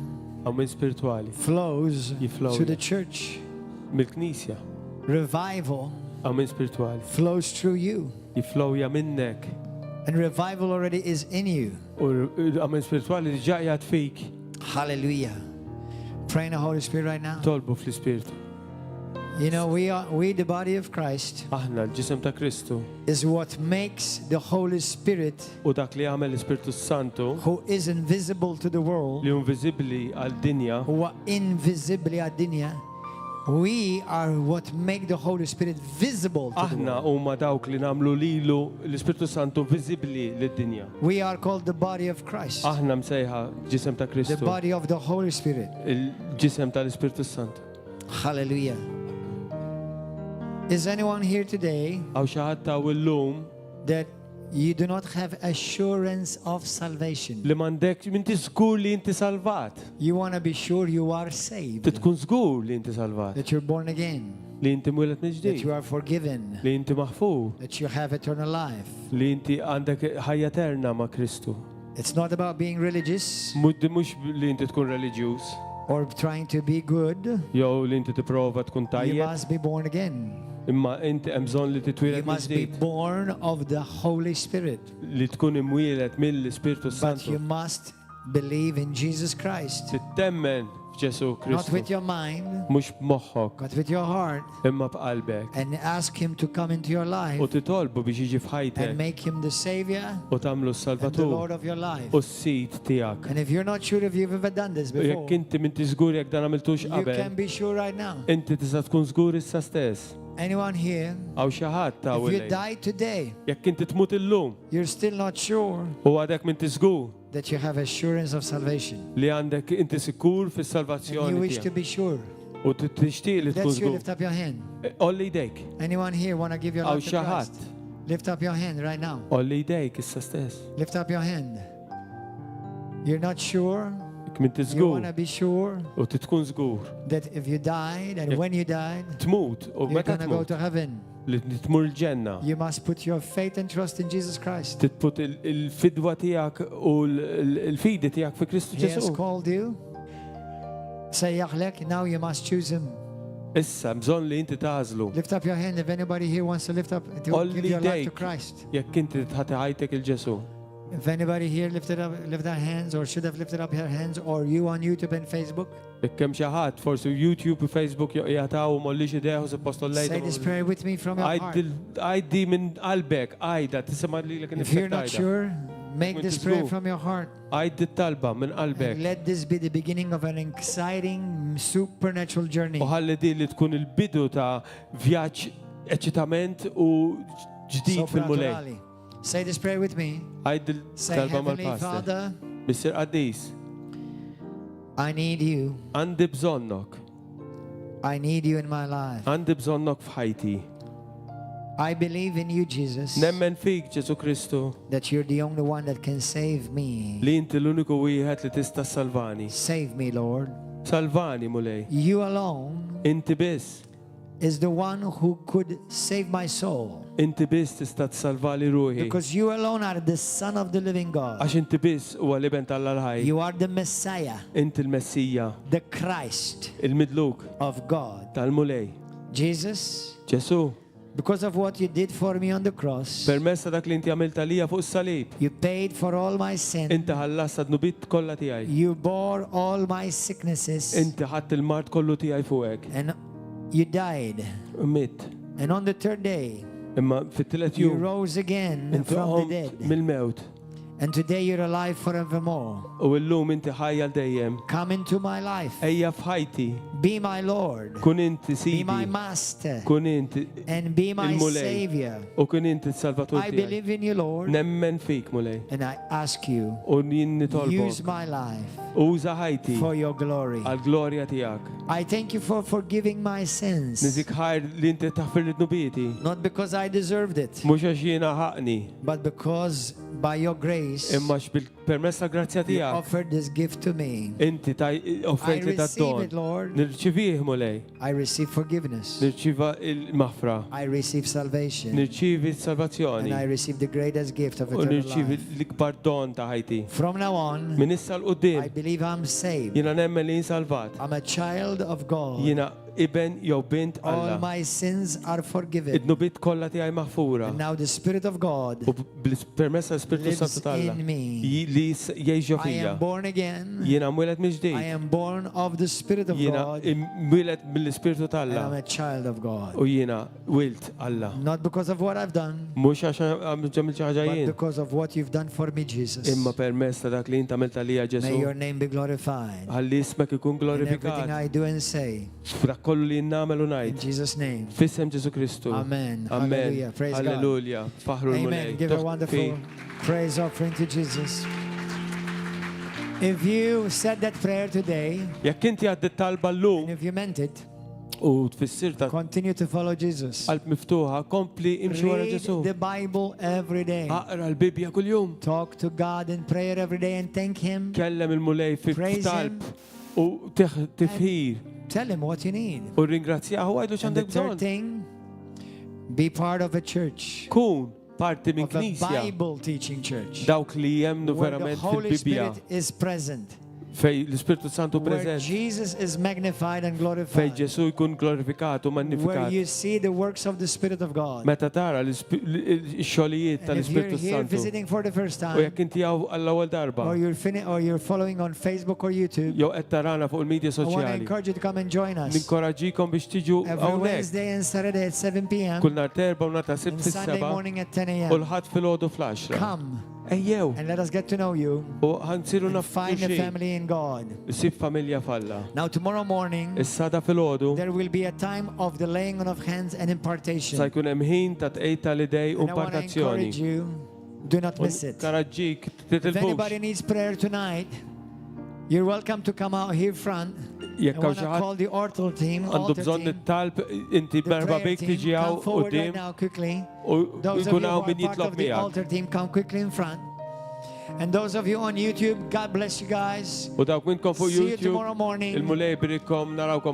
Speaker 2: Qawmien spiritwali
Speaker 1: flows
Speaker 2: Jiflowja.
Speaker 1: through the church.
Speaker 2: mill-Knisja.
Speaker 1: Revival
Speaker 2: Qawmien spiritwali
Speaker 1: flows through you.
Speaker 2: jiflowja minnek.
Speaker 1: And revival already is in you.
Speaker 2: U qawmien spiritwali diġà qiegħed fik.
Speaker 1: Hallelujah. Pray in the Holy Spirit right now.
Speaker 2: Tolbu fl-Ispirtu.
Speaker 1: You know, we are we the body of Christ
Speaker 2: Aħna l-ġisem ta' Kristu
Speaker 1: is what makes the Holy Spirit
Speaker 2: u dak li għamel l-Ispirtu Santu
Speaker 1: who is invisible to the world,
Speaker 2: li hu inviżibbli għal-dinja
Speaker 1: who are invisibly ad-dinja, we are what make the Holy Spirit visible to the
Speaker 2: Aħna
Speaker 1: world.
Speaker 2: huma dawk li nagħmlu lilu l-Ispirtu Santu viżibbli lid-dinja.
Speaker 1: We are called the body of Christ,
Speaker 2: Aħna msejħa ġisem ta'
Speaker 1: the
Speaker 2: Kristu,
Speaker 1: body of the Holy Spirit.
Speaker 2: il-ġisem tal-Ispirtu Santu.
Speaker 1: Hallelujah. Is anyone here today
Speaker 2: Hawn xi ħadd hawn illum
Speaker 1: that you do not have assurance of salvation?
Speaker 2: li m'għandek inti żgur li inti salvat.
Speaker 1: You want to be sure you are saved,
Speaker 2: Ti tkun żgur li inti salvat,
Speaker 1: that you're born again,
Speaker 2: li inti mwieled
Speaker 1: that you
Speaker 2: mill-ġdid,
Speaker 1: are forgiven,
Speaker 2: li inti maħfur,
Speaker 1: that you have eternal life.
Speaker 2: li inti għandek ħajja eterna ma' Kristu.
Speaker 1: It's not about being religious
Speaker 2: Mhux li inti tkun reliġjuż,
Speaker 1: or trying to be good.
Speaker 2: jew li inti tipprova tkun
Speaker 1: You
Speaker 2: tajjeb,
Speaker 1: must be born again.
Speaker 2: imma inti hemm bżonn li
Speaker 1: You
Speaker 2: titwieled
Speaker 1: must be
Speaker 2: mill-ġdid,
Speaker 1: born of the Holy Spirit.
Speaker 2: li tkun imwieled mill-Ispirtu
Speaker 1: But you
Speaker 2: Santu.
Speaker 1: must believe in Jesus Christ.
Speaker 2: Tittemmen f'Ġesu
Speaker 1: Not
Speaker 2: Kristu,
Speaker 1: with your mind,
Speaker 2: mhux b'moħħok,
Speaker 1: but with your heart.
Speaker 2: imma b'qalbek.
Speaker 1: And ask Him to come into your life
Speaker 2: U titolbu biex jiġi
Speaker 1: and
Speaker 2: f'ħajtek
Speaker 1: make Him the Savior
Speaker 2: u tagħmlu
Speaker 1: and the
Speaker 2: s-Salvatur
Speaker 1: Lord of your life.
Speaker 2: u s-sid tiegħek.
Speaker 1: And if you're not sure if you've ever done this
Speaker 2: U
Speaker 1: before,
Speaker 2: jekk inti m'inti żgur jekk dan għamiltux
Speaker 1: you
Speaker 2: qabel,
Speaker 1: can be sure right now.
Speaker 2: inti tista' tkun żgur issa stess.
Speaker 1: Anyone here,
Speaker 2: Hawn xi ħadd ta'
Speaker 1: if you die today,
Speaker 2: Jekk inti tmut illum
Speaker 1: you're still not sure
Speaker 2: u għadek m'inti żgur
Speaker 1: that you have assurance of salvation.
Speaker 2: li għandek inti sikur
Speaker 1: And you
Speaker 2: fis-salvazzjoni
Speaker 1: wish to
Speaker 2: tiegħek
Speaker 1: be sure.
Speaker 2: u tixtieq li tkun
Speaker 1: That's you,
Speaker 2: żgur.
Speaker 1: lift up your hand.
Speaker 2: Olli jdejk,
Speaker 1: Anyone here want to give your
Speaker 2: Hawn
Speaker 1: life to
Speaker 2: xi
Speaker 1: Christ?
Speaker 2: ħadd.
Speaker 1: Lift up your hand right now.
Speaker 2: Olli jdejk issa stess.
Speaker 1: Lift up your hand. You're not sure.
Speaker 2: Jekk m'inti
Speaker 1: You
Speaker 2: żgur
Speaker 1: want to be sure
Speaker 2: u tkun żgur.
Speaker 1: that if you died and
Speaker 2: Jekk
Speaker 1: when you died,
Speaker 2: Tmut u
Speaker 1: you're
Speaker 2: meta
Speaker 1: going to go
Speaker 2: tmut
Speaker 1: to heaven.
Speaker 2: li tmur l-ġenna.
Speaker 1: You must put your faith and trust in Jesus Christ.
Speaker 2: Titput il-fidwa tiegħek u l-fidi tiegħek fi Kristu
Speaker 1: He has
Speaker 2: Ġesu.
Speaker 1: called you. Sejjaħlek, now you must choose him.
Speaker 2: Issa bżonn li inti tażlu.
Speaker 1: Lift up your hand if anybody here wants to lift up to give
Speaker 2: Olli
Speaker 1: your life to
Speaker 2: jdejk.
Speaker 1: Christ.
Speaker 2: Jekk inti tħati ħajtek il-Ġesu.
Speaker 1: If anybody here lifted up lift their hands or should have lifted up their hands or you on YouTube and Facebook,
Speaker 2: Jekk hemm xi ħadd forsi YouTube u Facebook jaqtaw u mollix idejh u suppost
Speaker 1: say this prayer with me from your heart.
Speaker 2: Għajdi minn qalbek, għajda, tisema li l
Speaker 1: If you're not sure, make
Speaker 2: When
Speaker 1: this
Speaker 2: to
Speaker 1: prayer
Speaker 2: go.
Speaker 1: from your heart.
Speaker 2: Għajdi talba minn
Speaker 1: And
Speaker 2: qalbek.
Speaker 1: let this be the beginning of an exciting supernatural journey.
Speaker 2: U ħalli di li tkun il-bidu ta' vjaġġ eċitament u ġdid fil-mulej.
Speaker 1: Sopranaturali. Say this prayer with me.
Speaker 2: Għajdi
Speaker 1: Say,
Speaker 2: talba
Speaker 1: Heavenly
Speaker 2: mal-pastor.
Speaker 1: Father,
Speaker 2: Missir Qaddis,
Speaker 1: I need you.
Speaker 2: għandi bżonnok,
Speaker 1: I need you in my life.
Speaker 2: għandi bżonnok f'ħajti.
Speaker 1: I believe in you, Jesus,
Speaker 2: Nemmen fik, Ġesu Kristu,
Speaker 1: that you're the only one that can save me.
Speaker 2: li inti l-uniku wieħed li tista' salvani.
Speaker 1: Save me, Lord.
Speaker 2: Salvani, Mulej.
Speaker 1: You alone
Speaker 2: Inti biss,
Speaker 1: is the one who could save my soul.
Speaker 2: inti biss tista' tsalvali ruħi.
Speaker 1: Because you alone are the Son of the living God.
Speaker 2: Għax inti biss huwa l-iben tal-ħaj.
Speaker 1: You are the Messiah,
Speaker 2: Inti l-Messija,
Speaker 1: the Christ
Speaker 2: il-midluk
Speaker 1: of God.
Speaker 2: tal-Mulej.
Speaker 1: Jesus,
Speaker 2: Ġesu,
Speaker 1: because of what you did for me on the cross,
Speaker 2: permessa dak li inti għamilt għalija fuq is-salib,
Speaker 1: you paid for all my sin,
Speaker 2: inti ħallast dnubiet kollha tiegħi.
Speaker 1: you bore all my sicknesses,
Speaker 2: Inti ħadd il-mart kollu tiegħi fuqek.
Speaker 1: and you died.
Speaker 2: Mitt.
Speaker 1: And on the third day,
Speaker 2: Imma fit-tielet
Speaker 1: you
Speaker 2: jum
Speaker 1: rose again
Speaker 2: inti
Speaker 1: from the
Speaker 2: qomt
Speaker 1: dead
Speaker 2: mill-mewt.
Speaker 1: And today you're alive forevermore.
Speaker 2: U llum inti ħajja dejjem.
Speaker 1: Come into my life.
Speaker 2: Ejja f'ħajti.
Speaker 1: Be my Lord.
Speaker 2: Kun inti
Speaker 1: Be my
Speaker 2: sidi.
Speaker 1: master.
Speaker 2: Kun inti
Speaker 1: And be my
Speaker 2: il-Mulej.
Speaker 1: Savior.
Speaker 2: U kun inti s-Salvatur
Speaker 1: I
Speaker 2: tiegħi.
Speaker 1: believe in you, Lord.
Speaker 2: Nemmen fik, Mulej.
Speaker 1: And I ask you,
Speaker 2: U jien
Speaker 1: use
Speaker 2: nitolbok.
Speaker 1: my life
Speaker 2: Uża ħajti
Speaker 1: for your glory.
Speaker 2: għal-glorja tiegħek.
Speaker 1: I thank you for forgiving my sins.
Speaker 2: Nizik ħajr li inti taħfir l-dnubieti.
Speaker 1: Not because I deserved it,
Speaker 2: Mhux għax jiena ħaqni,
Speaker 1: but because by your grace
Speaker 2: imma bil-permess ta' grazzja
Speaker 1: you
Speaker 2: tiegħek
Speaker 1: offered this gift to me.
Speaker 2: inti taj offrejt
Speaker 1: I
Speaker 2: li ta'
Speaker 1: receive
Speaker 2: don.
Speaker 1: it, Lord.
Speaker 2: Nirċivih Mulej,
Speaker 1: I receive forgiveness.
Speaker 2: nirċiva il-maħfra,
Speaker 1: I receive salvation.
Speaker 2: nirċivi
Speaker 1: And I
Speaker 2: s-salvazzjoni
Speaker 1: receive the greatest gift of
Speaker 2: u
Speaker 1: eternal
Speaker 2: nirċivi
Speaker 1: life.
Speaker 2: l-ikbar don ta' ħajti.
Speaker 1: From now on,
Speaker 2: Min issa
Speaker 1: I
Speaker 2: l-qoddim,
Speaker 1: believe I'm saved.
Speaker 2: jiena nemmen li jinsalvat.
Speaker 1: I'm a child of God.
Speaker 2: Jiena iben jew bint
Speaker 1: All
Speaker 2: Alla.
Speaker 1: my sins are forgiven.
Speaker 2: Id-dnubiet kollha tiegħi maħfura.
Speaker 1: And now the Spirit of God,
Speaker 2: U bil-permess tal-Spiritu
Speaker 1: Lives
Speaker 2: Santu t'Alla
Speaker 1: in me.
Speaker 2: li jgħix
Speaker 1: I
Speaker 2: fija.
Speaker 1: am born again.
Speaker 2: Jiena mwieled
Speaker 1: I
Speaker 2: mill-ġdid.
Speaker 1: am born of the Spirit of
Speaker 2: Jiena
Speaker 1: God.
Speaker 2: mwieled mill-Ispirtu
Speaker 1: And I'm
Speaker 2: t'Alla.
Speaker 1: a child of God.
Speaker 2: U jiena wilt Alla.
Speaker 1: Not because of what I've done,
Speaker 2: Mhux għax għamilt xi ħaġa
Speaker 1: but
Speaker 2: jien.
Speaker 1: because of what you've done for me, Jesus.
Speaker 2: Imma permess ta' dak li inta għamilt għalija
Speaker 1: May
Speaker 2: Ġesu.
Speaker 1: your name be glorified.
Speaker 2: Ħalli ismek ikun
Speaker 1: In everything
Speaker 2: glorifikat.
Speaker 1: I do and say.
Speaker 2: F'dak kollu li nagħmel u
Speaker 1: In
Speaker 2: ngħid.
Speaker 1: Jesus' name.
Speaker 2: F'isem Ġesu Kristu.
Speaker 1: Amen.
Speaker 2: Amen.
Speaker 1: Hallelujah. Praise God.
Speaker 2: Halleluja. Faħru
Speaker 1: Amen.
Speaker 2: l-Mulej.
Speaker 1: Give a wonderful praise offering to Jesus. If you said that prayer today,
Speaker 2: Jekk inti għaddit talba llum
Speaker 1: and if you meant it,
Speaker 2: u tfissir ta'
Speaker 1: continue to follow Jesus.
Speaker 2: qalb miftuħa, kompli imxi wara
Speaker 1: Read
Speaker 2: Ġesu.
Speaker 1: the Bible every day.
Speaker 2: Aqra l-Bibja kuljum.
Speaker 1: Talk to God in prayer every day and thank Him.
Speaker 2: Kellem il-Mulej fi
Speaker 1: Praise
Speaker 2: talb u tifħir
Speaker 1: Tell Him what you need.
Speaker 2: u ringrazzjahu għajdu
Speaker 1: And the
Speaker 2: x'għandek
Speaker 1: third
Speaker 2: bżonn.
Speaker 1: thing, be part of a church,
Speaker 2: Kun parti minn
Speaker 1: of a
Speaker 2: knisja
Speaker 1: Bible teaching church,
Speaker 2: dawk li jemnu
Speaker 1: where the
Speaker 2: verament
Speaker 1: Holy
Speaker 2: fil-Bibja
Speaker 1: Spirit is present,
Speaker 2: fej l-Ispirtu Santu
Speaker 1: where
Speaker 2: preżent
Speaker 1: Jesus is magnified and
Speaker 2: fej
Speaker 1: glorified,
Speaker 2: Ġesu jkun glorifikat u
Speaker 1: where
Speaker 2: magnifikat.
Speaker 1: you see the works of the Spirit of God.
Speaker 2: Meta tara l-xogħlijiet
Speaker 1: And if you're
Speaker 2: tal-Ispirtu
Speaker 1: here
Speaker 2: Santu
Speaker 1: visiting for the first
Speaker 2: u
Speaker 1: time,
Speaker 2: jekk inti hawn għall-ewwel darba
Speaker 1: or you're, or you're following on Facebook or YouTube,
Speaker 2: jew qed tarana fuq il-medja
Speaker 1: I want to
Speaker 2: soċjali.
Speaker 1: encourage you to come and join us
Speaker 2: Ninkoraġġikom biex tiġu
Speaker 1: every
Speaker 2: hawnhekk
Speaker 1: Wednesday and Saturday at 7 p.m.
Speaker 2: kull nhar terba u nhar ta' sibt
Speaker 1: and Sunday
Speaker 2: fis-seba'
Speaker 1: morning at 10
Speaker 2: u
Speaker 1: a.m.
Speaker 2: l-ħadd filgħodu fl-10.
Speaker 1: Come
Speaker 2: Ejjew
Speaker 1: and let us get to know you
Speaker 2: u ħansiru
Speaker 1: and
Speaker 2: nafu
Speaker 1: find a
Speaker 2: xulxin.
Speaker 1: family in God.
Speaker 2: Sib familja falla.
Speaker 1: Now, tomorrow morning,
Speaker 2: Is-sada filgħodu
Speaker 1: there will be a time of the laying on of hands and impartation.
Speaker 2: sa jkun hemm ħin ta' tqejt tal-idej u
Speaker 1: And I want to
Speaker 2: impartazzjoni.
Speaker 1: encourage you, do not
Speaker 2: U
Speaker 1: miss it.
Speaker 2: Karaġġik
Speaker 1: If
Speaker 2: titilfux.
Speaker 1: anybody needs prayer tonight, you're welcome to come out here front. I
Speaker 2: Jekk hawn
Speaker 1: want
Speaker 2: xi
Speaker 1: to
Speaker 2: ħadd
Speaker 1: call the altar team.
Speaker 2: għandu
Speaker 1: Altar
Speaker 2: bżonn
Speaker 1: team
Speaker 2: it-talb inti
Speaker 1: the
Speaker 2: merħba
Speaker 1: prayer
Speaker 2: bik
Speaker 1: team,
Speaker 2: tiġi
Speaker 1: come
Speaker 2: hawn
Speaker 1: forward right
Speaker 2: quddiem
Speaker 1: now quickly.
Speaker 2: u
Speaker 1: Those of
Speaker 2: jkun
Speaker 1: you who
Speaker 2: hawn
Speaker 1: are
Speaker 2: min
Speaker 1: part
Speaker 2: jitlob
Speaker 1: of the
Speaker 2: miegħek.
Speaker 1: altar team, come quickly in front. And those of you on YouTube, God bless you guys.
Speaker 2: U dawk minnkom fuq
Speaker 1: See you
Speaker 2: YouTube
Speaker 1: tomorrow morning.
Speaker 2: il-Mulej berikom narawkom.